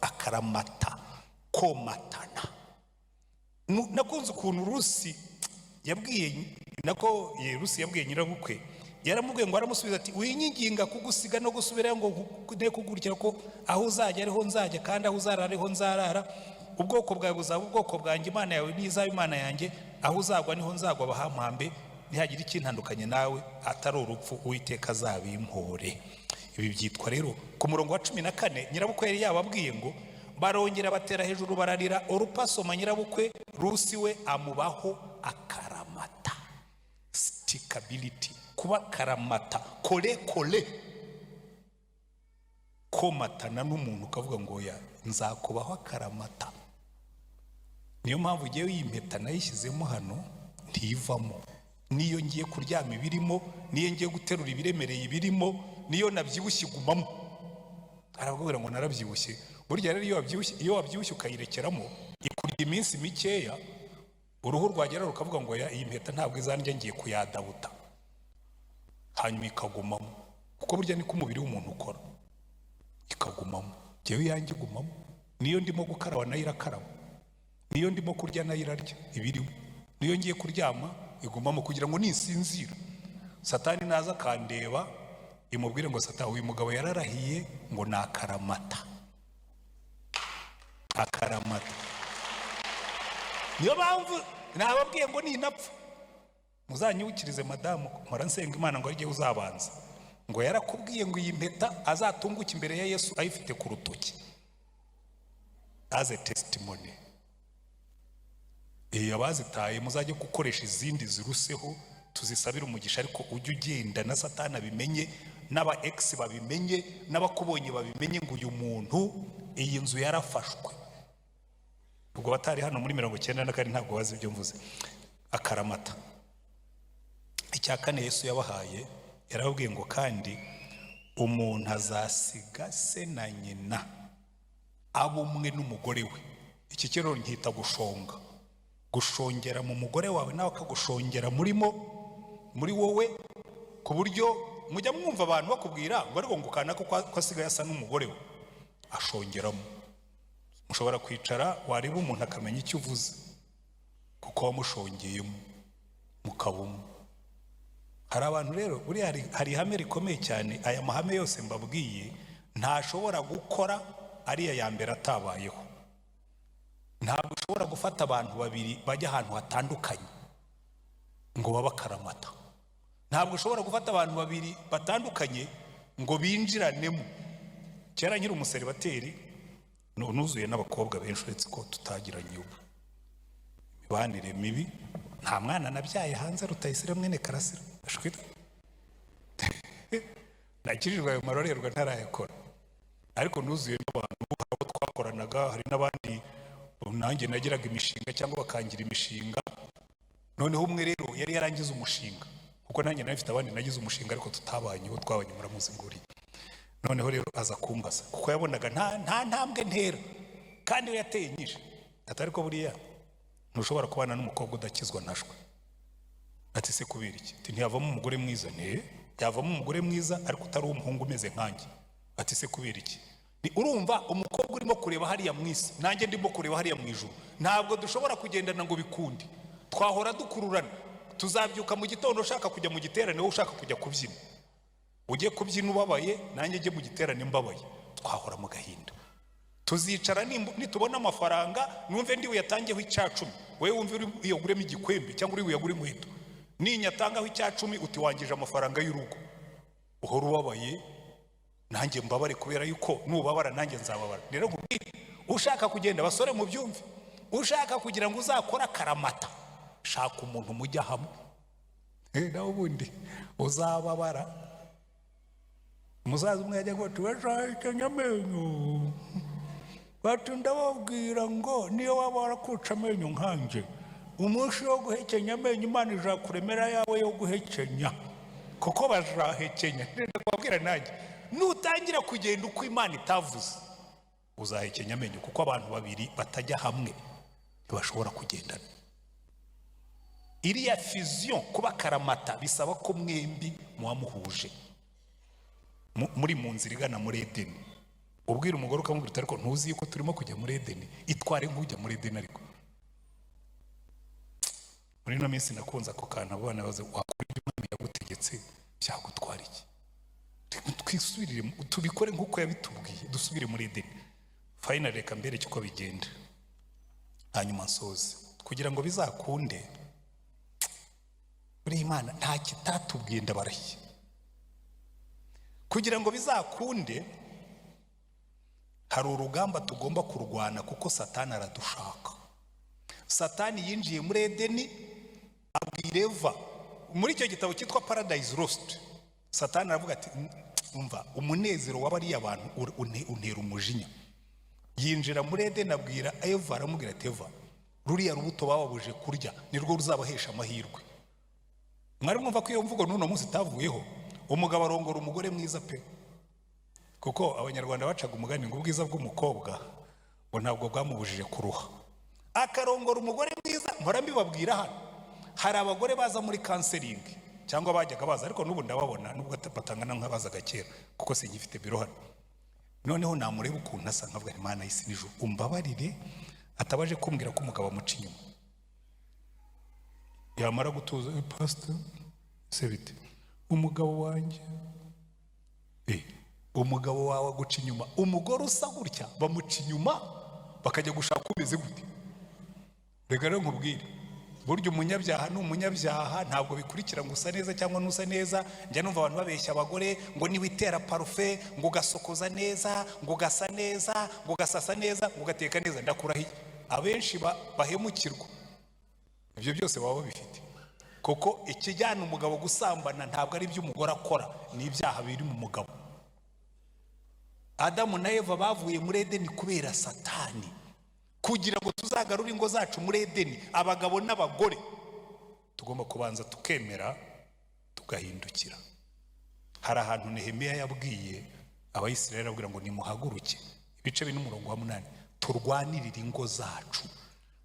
akaramata, komatana. Nakunze ukuntu Rusi yabwiye, nako Rusi yabwiye nyirabukwe. Yaramubwiye ngo, aramusubiza ati: "Winyinginga kugusiga no gusubirayo ngo ne kugurikira, ko aho uzajya ariho nzajya, kandi aho uzarara ariho nzarara. Ubwoko bwawe buzaba ubwoko bwanjye, Imana yawe n'izaba Imana yanjye. Aho uzagwa niho nzagwa, bahampambe." Nihagira ikintandukanye nawe atari urupfu, Uwiteka azabimpore. Ibi byitwa rero, ku murongo wa 14, nyirabukwe yari yababwiye ngo barongera batera hejuru bararira. Orupa asoma nyirabukwe Rusi, we amubaho akaramata. Stickability, kuba karamata, kore kore, komatana n'umuntu ukavuga ngo ya nzakubaho akaramata. Niyo mpamvu ugiye iyi mpeta nayishyizemo hano, ntivamo. Niyo ngiye kuryama ibirimo, niyo ngiye guterura ibiremereye ibirimo, niyo nabyibushye igumamo. Arababwira ngo narabyibushye. Burya rero iyo wabyibushye ukayirekeramo, ikurya iminsi mikeya, uruhu rwagera rukavuga ngo ya iyi mpeta ntabwo izandya, ngiye kuyadabuta, hanyuma ikagumamo, kuko burya niko umubiri w'umuntu ukora, ikagumamo. Ngewe iyanjye igumamo, niyo ndimo gukaraba nayo irakaraba, niyo ndimo kurya nayo irarya ibirimo, niyo ngiye kuryama igumamo, kugira ngo nisinzira Satani naza akandeba imubwire ngo: "Satani, uyu mugabo yararahiye ngo ni akaramata, akaramata." Niyo mpamvu nababwiye ngo ninapfa muzanyibukirize madamu. Mpora nsenga Imana ngo arye uzabanza ngo yarakubwiye ngo iyi mpeta azatunguke imbere ya Yesu ayifite ku rutoki as a testimony. Iyo abazitaye muzajye gukoresha izindi ziruseho, tuzisabire umugisha. Ariko ujye ugenda na Satani abimenye, n'aba ex babimenye, n'abakubonye babimenye ngo uyu muntu iyi nzu yarafashwe. Ubwo batari hano muri 94 ntabwo bazi ibyo mvuze. Akaramata. Icya kane Yesu yabahaye, yarababwiye ngo kandi umuntu azasiga se na nyina abe umwe n'umugore we. Iki kiraro nkita gushonga, gushongera mu mugore wawe, nawe akagushongera murimo muri wowe, ku buryo mujya mwumva abantu bakubwira ngo ariko ngo kanaka ko asigaye asa n'umugore we, ashongeramo. Mushobora kwicara, wareba umuntu akamenya icyo uvuze kuko wamushongeyemo, mukaba umwe. Hari abantu rero, buriya hari ihame rikomeye cyane. Aya mahame yose mbabwiye ntashobora gukora ariya ya mbere atabayeho. Ntabwo ushobora gufata abantu babiri bajya ahantu hatandukanye ngo babe akaramata. Ntabwo ushobora gufata abantu babiri batandukanye ngo binjiranemo. Kera nkiri umuseribateri nuzuye n'abakobwa benshi, uretse ko tutagiranye ubu imibanire mibi. Nta mwana nabyaye hanze, Rutayisire mwene Karasira. Ashwita, nakijijwe ayo marorerwa ntarayakora, ariko nuzuye n'abantu. Hari abo twakoranaga, hari n'abandi nanjye nagiraga imishinga cyangwa bakangira imishinga. Noneho umwe rero yari yarangize umushinga, kuko nanjye nari mfite abandi nagize umushinga ariko tutabanye. Uwo twabanye muramuzi nguriye. Noneho rero aza kumbaza, kuko yabonaga nta ntambwe ntera kandi we yateye nyinshi. Atari ko buriya ntushobora kubana n'umukobwa udakizwa ntashwe. Ati: "Se kubera iki?" Ati: "Ntiyavamo umugore mwiza." Ne yavamo umugore mwiza ariko utari umuhungu umeze nkanjye. Ati: "Se kubera iki?" Ni urumva umukobwa urimo kureba hariya mu isi, nanjye ndimo kureba hariya mu ijuru, ntabwo dushobora kugendana ngo bikunde. Twahora dukururana. Tuzabyuka mu gitondo ushaka kujya mu giterane, wowe ushaka kujya kubyina. Ujye kubyina ubabaye, nanjye njye mu giterane mbabaye, twahora mu gahinda. Tuzicara nitubona amafaranga numve ndi buyatangeho icya 10, wowe wumve uri buyaguremo igikwembe cyangwa uri buyagure inkweto. Ninyatangaho icya 10 uti wangije amafaranga y'urugo. Uhora ubabaye, nanjye mbabare, kubera yuko nubabara nanjye nzababara. Rero nkubwire, ushaka kugenda, basore mu byumve, ushaka kugira ngo uzakore akaramata, shaka umuntu mujya hamwe. Nawe ubundi uzababara. Umusaza umwe yajya ngo tubashakanye amenyo, bati: "Ndababwira ngo niyo waba warakuca amenyo nkanjye, umunsi wo guhekenya amenyo Imana izakuremera yawe yo guhekenya, kuko bazahekenya." Ndakubwira nanjye, nutangira kugenda uko Imana itavuze uzahekenya amenyo, kuko abantu babiri batajya hamwe ntibashobora kugendana. Iriya fusion, kuba karamata, bisaba ko mwembi muba muhuje, muri mu nzira igana muri Edeni. Ubwira umugore ukamubwira uti: "Ariko ntuzi yuko turimo kujya muri Edeni? Itware nk'ujya muri Edeni." Ariko muri ino minsi nakunze ako kantu, abo bana baze: "Wakora ibyo Umwami yagutegetse, byagutwara iki?" Twisubirire, tubikore nk'uko yabitubwiye, dusubire muri Edeni. Finally, reka mbereke uko bigenda, hanyuma nsoze. Kugira ngo bizakunde, Buriya Imana nta kitatubwiye, ndabarahiye. Kugira ngo bizakunde, hari urugamba tugomba kurwana, kuko Satani aradushaka. Satani yinjiye muri Edeni, abwira Eva. Muri icyo gitabo cyitwa Paradise Lost, Satani aravuga ati: "Umva, umunezero w'abariya bantu untera umujinya." Yinjira muri Edeni, abwira Eva, aramubwira ati: "Eva, ruriya rubuto bababuje kurya nirwo ruzabahesha amahirwe." Mwari mwumva ko iyo mvugo n'uno munsi itavuyeho? Umugabo arongora umugore mwiza pe, kuko Abanyarwanda bacaga umugani ngo ubwiza bw'umukobwa ngo ntabwo bwamubujije kuruha. Akarongora umugore mwiza. Mpora mbibabwira hano, hari abagore baza muri counseling, cyangwa bajyaga baza, ariko n'ubu ndababona, nubwo batangana nk'abazaga kera, kuko sinkifite biro hano. Noneho namureba ukuntu asa, nkavuga: "Imana y'isi n'ijuru, umbabarire atabaje kumbwira ko umugabo amuca inyuma." Yamara gutuza: "Pasita, se bite umugabo wanjye?" Umugabo wawe aguca inyuma? Umugore usa gutya bamuca inyuma bakajya gushaka umeze gute? Reka rero nkubwire, burya umunyabyaha ni umunyabyaha, ntabwo bikurikira ngo usa neza cyangwa ntusa neza. Njya numva abantu babeshya abagore ngo niwitera parufe, ngo ugasokoza neza, ngo ugasa neza, ngo ugasasa neza, ngo ugateka neza. Ndakurahiye, abenshi bahemukirwa ibyo byose baba babifite, kuko ikijyana umugabo gusambana ntabwo ari ibyo umugore akora, ni ibyaha biri mu mugabo. Adamu na Eva bavuye muri Edeni kubera Satani. Kugira ngo tuzagarure ingo zacu muri Edeni, abagabo n'abagore tugomba kubanza tukemera, tugahindukira. Hari ahantu Nehemiya yabwiye Abayisiraheli, arababwira ngo: "Nimuhaguruke," ibice 4 umurongo wa 8, "turwanirire ingo zacu,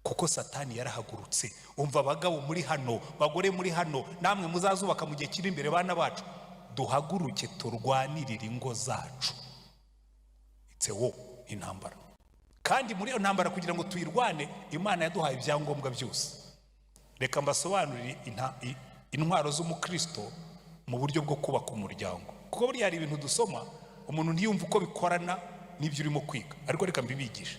kuko Satani yarahagurutse." Umva, abagabo muri hano, bagore muri hano, namwe muzazubaka mu gihe kiri imbere, bana bacu, duhaguruke turwanirire ingo zacu. It's a war, intambara. Kandi muri iyo ntambara, kugira ngo tuyirwane, Imana yaduhaye ibyangombwa byose. Reka mbasobanurire intwaro z'umukristo mu buryo bwo kubaka umuryango, kuko buriya hari ibintu dusoma umuntu ntiyumve uko bikorana n'ibyo urimo kwiga, ariko reka mbibigishe.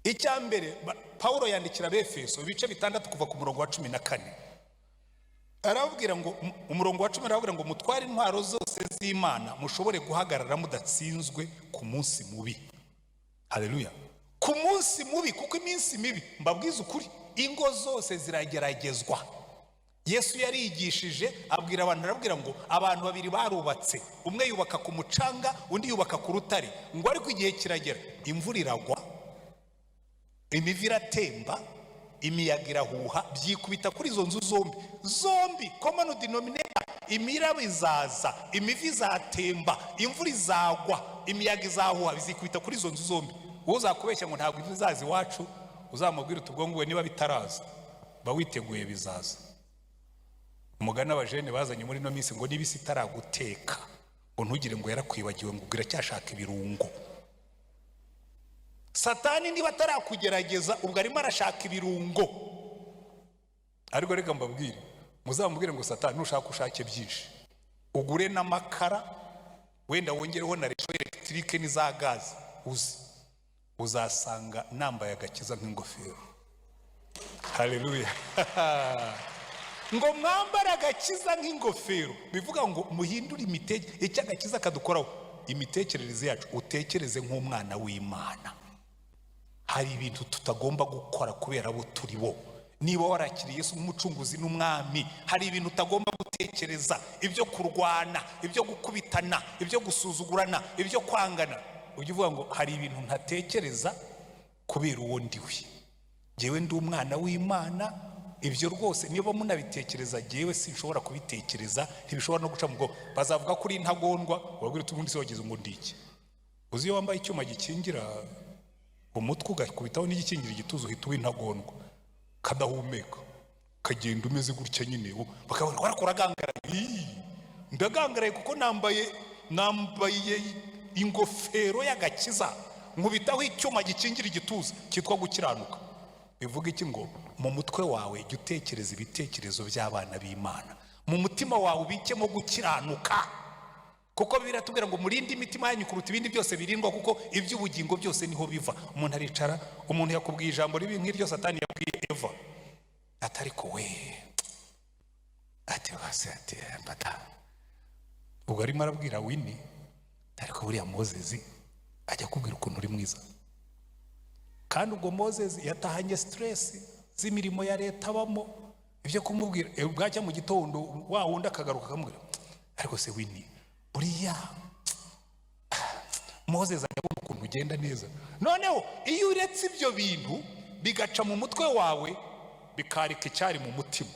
Icya mbere, Pawulo yandikira Abefeso ibice 6 kuva ku murongo wa 14, arababwira ngo, umurongo wa 10, arababwira ngo: "Mutware intwaro zose z'Imana, mushobore guhagarara mudatsinzwe ku munsi mubi." Haleluya! Ku munsi mubi, kuko iminsi mibi, mbabwize ukuri, ingo zose zirageragezwa. Yesu yarigishije, abwira abantu, arabwira ngo abantu babiri barubatse, umwe yubaka ku mucanga, undi yubaka ku rutare. Ngo ariko igihe kiragera, imvura iragwa, imivu iratemba, imiyaga irahuha, byikubita kuri izo nzu zombi. Zombi, common denominator, imiraba izaza, imivu izatemba, imvura izagwa, imiyaga izahuha, bizikubita kuri izo nzu zombi. Wowe uzakubeshya ngo ntabwo imvura izaza iwacu, uzamubwira uti: "Ubwo nguwe niba bitaraza, ba witeguye, bizaza." Umugani abajene bazanye muri ino minsi ngo niba isi itaraguteka, ngo ntugire ngo yarakwibagiwe, ngo iracyashaka ibirungo. Satani niba atarakugerageza, ubwo arimo arashaka ibirungo. Ariko reka mbabwire, muzamubwire ngo: "Satani, nushaka ushake byinshi, ugure n'amakara, wenda wongereho na réchaud électrique n'iza gaze, uzi uzasanga nambaye agakiza nk'ingofero." Haleluya! Ngo mwambare agakiza nk'ingofero, bivuga ngo muhindure imitekerereze. Icyo agakiza kadukoraho, imitekerereze yacu, utekereze nk'umwana w'Imana. Hari ibintu tutagomba gukora kubera abo turi bo. Niba warakiriye Yesu nk'umucunguzi n'umwami, hari ibintu utagomba gutekereza, ibyo kurwana, ibyo gukubitana, ibyo gusuzugurana, ibyo kwangana. Ujya uvuga ngo: "Hari ibintu ntatekereza kubera uwo ndiwe. Ngewe ndi umwana w'Imana. Ibyo rwose niba munabitekereza, ngewe sinshobora kubitekereza, ntibishobora no guca mu bwonko." Bazavuga ko uri intagondwa, ubabwira uti: "Ubundi se wagize ngo ndi iki?" Uzi iyo wambaye icyuma gikingira umutwe, ugakubitaho n'igikingira igituza, uhita uba intagondwa, kadahumeka, kagenda umeze gutya nyine, bakabona warakora. Agangaraye. Ndagangaraye kuko nambaye ingofero y'agakiza, nkubitaho icyuma gikingira igituza cyitwa gukiranuka. Bivuga iki? Ngo mu mutwe wawe jya utekereza ibitekerezo by'abana b'Imana, mu mutima wawe ubikemo gukiranuka, kuko biratubwira ngo murinde imitima yanyu kuruta ibindi byose birindwa, kuko iby'ubugingo byose niho biva. Umuntu aricara, umuntu yakubwiye ijambo ribi nk'iryo Satani yabwiye Eva, atari ko we. Ati rwose, ati mbata ubwo arimo arabwira Winnie, ariko buriya Moses ajya akubwira ukuntu uri mwiza. Kandi ubwo Moses yatahanye stress z'imirimo ya leta abamo, ibyo kumubwira bwacya mu gitondo wa wundi akagaruka akamubwira, ariko se Winnie, buriya Moses ajya abona ukuntu ugenda neza. Noneho iyo uretse ibyo bintu bigaca mu mutwe wawe, bikarika icyari mu mutima.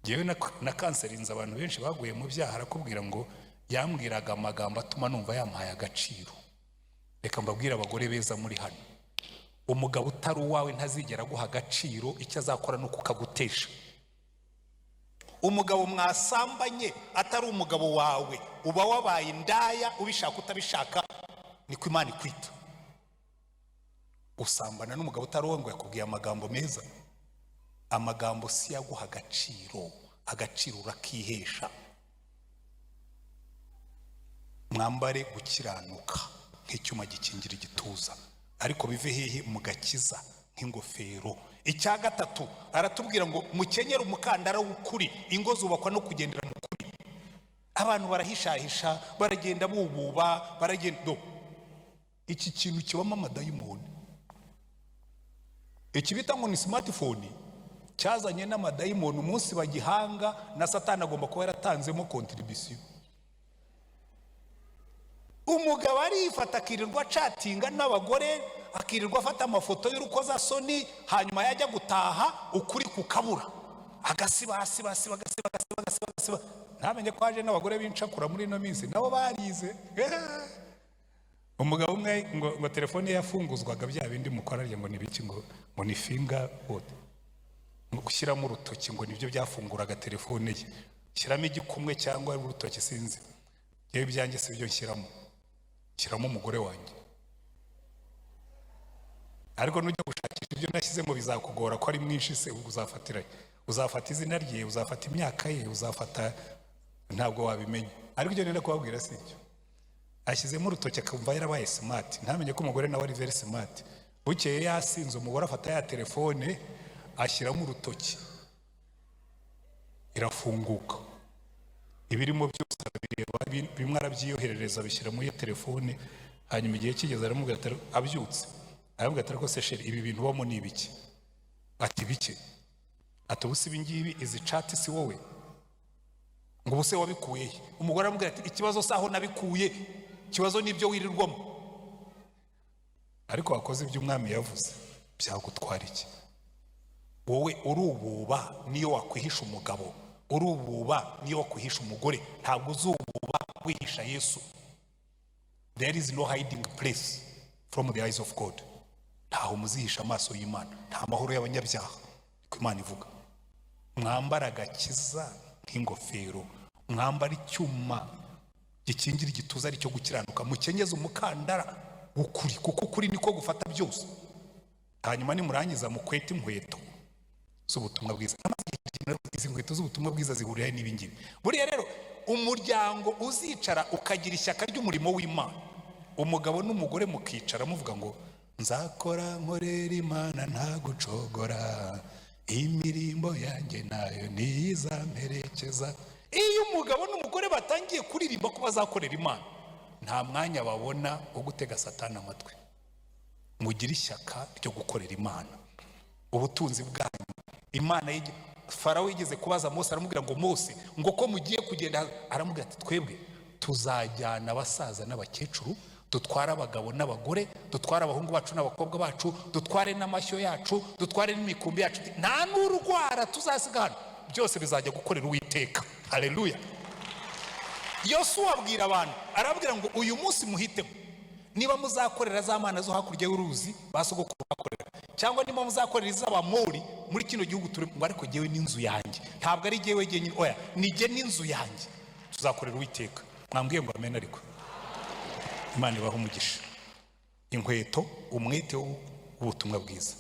Ngewe na kanserinze abantu benshi baguye mu byaha, arakubwira ngo yambwiraga amagambo atuma numva yamuhaye agaciro. Reka mbabwire, abagore beza muri hano, umugabo utari uwawe ntazigera aguha agaciro. Icyo azakora ni ukukagutesha. Umugabo mwasambanye atari umugabo wawe, uba wabaye indaya, ubishaka utabishaka niko Imana ikwita. Usambana n'umugabo utari uwawe ngo yakubwiye amagambo meza. Amagambo si yaguha agaciro, agaciro urakihesha. Mwambare gukiranuka nk'icyuma gikingira igituza, ariko bive hehe? Mu gakiza nk'ingofero. Icya gatatu aratubwira ngo mukenyere umukandara w'ukuri. Ingo zubakwa no kugendera mu kuri. Abantu barahishahisha, baragenda bububa, baragenda do. Iki kintu kibamo amadayimoni, iki bita ngo ni smartphone, cyazanye n'amadayimoni. Umunsi bagihanga na Satani agomba kuba yaratanzemo contribution. Umugabo arifata akirirwa acatinga n'abagore, akirirwa afata amafoto y'urukozasoni, hanyuma yajya gutaha ukuri kukabura, agasiba, asiba, asiba, agasiba, agasiba, agasiba, agasiba, ntamenye ko haje n'abagore b'incakura muri ino minsi, nabo barize. Umugabo umwe ngo telefone ye yafunguzwaga bya bindi mukora arya ngo ni biki, ngo ni finger what, ngo gushyiramo urutoki, ngo nibyo byafunguraga telefone ye, shyiramo igikumwe cyangwa urutoki, sinzi. Yewe, ibyanjye si byo nshyiramo, nshyiramo umugore wanjye. Ariko nujya gushakisha ibyo nashyizemo bizakugora, ko ari mwinshi se. Ubwo uzafatira, uzafata izina rye, uzafata imyaka ye, uzafata, ntabwo wabimenya. Ariko ibyo nenda kubabwira si ibyo. Ashyizemo urutoki akumva yarabaye smart, ntamenye ko umugore nawe ari very smart. Bukeye yasinze, umugore afata ya telefone ashyiramo urutoki, irafunguka, ibirimo byose arabireba, bimwe arabyiyoherereza, abishyira muri iyo telefone. Hanyuma igihe kigeze aramubwira ati, abyutse aramubwira ati, ariko se chéri, ibi bintu ubamo ni ibiki? Ati bike. Ati ubu se ibi ngibi, izi chat si wowe? Ngo ubu se wabikuye he? Umugore aramubwira ati ikibazo si aho nabikuye, ikibazo ni ibyo wirirwamo. Ariko wakoze ibyo umwami yavuze, byagutwara iki? Wowe urububa niyo wakwihisha umugabo, urububa niyo wakwihisha umugore, ntabwo uzububa wihisha Yesu. There is no hiding place from the eyes of God. Ntaho muzihisha amaso y'Imana. Nta mahoro y'abanyabyaha, niko Imana ivuga. Mwambara agakiza nk'ingofero, mwambara icyuma gikingira igituza aricyo gukiranuka, mukenyeze umukandara w'ukuri, kuko ukuri niko gufata byose. Hanyuma nimurangiza mukwete inkweto z'ubutumwa bwiza. Izi nkweto z'ubutumwa bwiza zihurira n'ibi ngibi. Buriya rero umuryango uzicara ukagira ishyaka ry'umurimo w'Imana, umugabo n'umugore mukicara muvuga ngo nzakora nkorera Imana nta gucogora, imirimbo yanjye nayo niyizamperekeza. Iyo umugabo n'umugore batangiye kuririmba ko bazakorera Imana, nta mwanya babona wo gutega Satani amatwi. Mugire ishyaka ryo gukorera Imana ubutunzi bwanyu. Imana Farawo yigeze kubaza Mose, aramubwira ngo Mose, ngo ko mugiye kugenda? Aramubwira ati twebwe tuzajyana abasaza n'abakecuru, dutware abagabo n'abagore, dutware abahungu bacu n'abakobwa bacu, dutware n'amashyo yacu, dutware n'imikumbi yacu, nta n'urwara tuzasiga hano, byose bizajya gukorera Uwiteka. Haleluya! Yosuwa abwira abantu, arababwira ngo uyu munsi muhitemo niba muzakorera za mana zo hakurya y'uruzi ba sogokuru bakorera, cyangwa niba muzakorera iz'Abamori muri kino gihugu turi ngo. Ariko jyewe n'inzu yanjye, ntabwo ari jyewe jyenyine, oya, ni jye n'inzu yanjye tuzakorera Uwiteka. Mwambwiye ngo amen. Ariko Imana ibaha umugisha. Inkweto, umwete w'ubutumwa bwiza.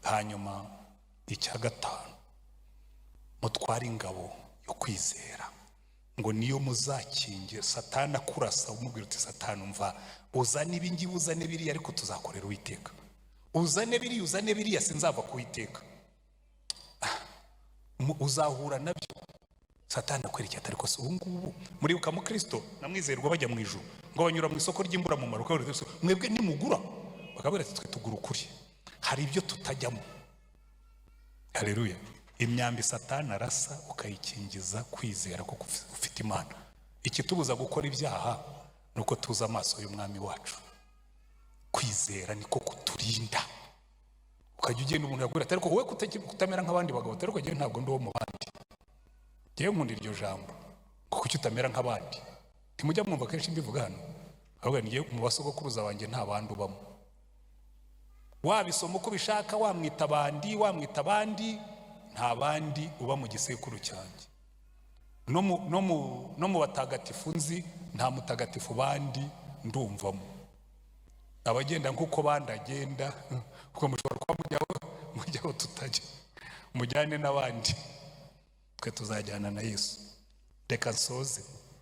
Hanyuma icya gatanu, mutware ingabo yo kwizera, ngo niyo muzakingira Satani akurasa. Umubwira uti Satani umva, uzane ibi ngibi, uzane biriya, ariko tuzakorera Uwiteka. Uzane biriya, uzane biriya, sinzava ku Uwiteka. Uzahura nabyo. Satani akwerekeye ati: "Ariko se ubu ngubu?" Muribuka Mukristo na Mwizerwa bajya mu ijuru, ngo banyura mu isoko ry'imburamumaro. Bakababwira ati: "Mwebwe nimugura?" Bakabwira ati: "Twe tugura ukuri, hari ibyo tutajyamo." Haleluya! Imyambi Satani arasa ukayikingiza kwizera kuko ufite Imana. Ikitubuza gukora ibyaha ni uko tuzi amaso y'Umwami wacu. Kwizera niko kuturinda. Ukajya ugenda, umuntu yakubwira ati: "Ariko wowe kutamera nk'abandi bagabo?" Ariko njyewe ntabwo ndi uwo mu bandi. Njyewe nkunda iryo jambo ngo: "Kuki utamera nk'abandi?" Ntimujya mwumva kenshi mbivuga hano? Ahubwo njyewe mu basogokuruza banjye nta bandi ubamo. Wabisoma uko ubishaka, wamwita abandi, wamwita abandi, nta bandi uba mu gisekuru cyanjye. No mu batagatifu nzi, nta mutagatifu bandi ndumvamo. Abagenda nk'uko bandi agenda, kuko mushobora kuba mujyaho tutajya, mujyane n'abandi, twe tuzajyana na Yesu. Reka nsoze.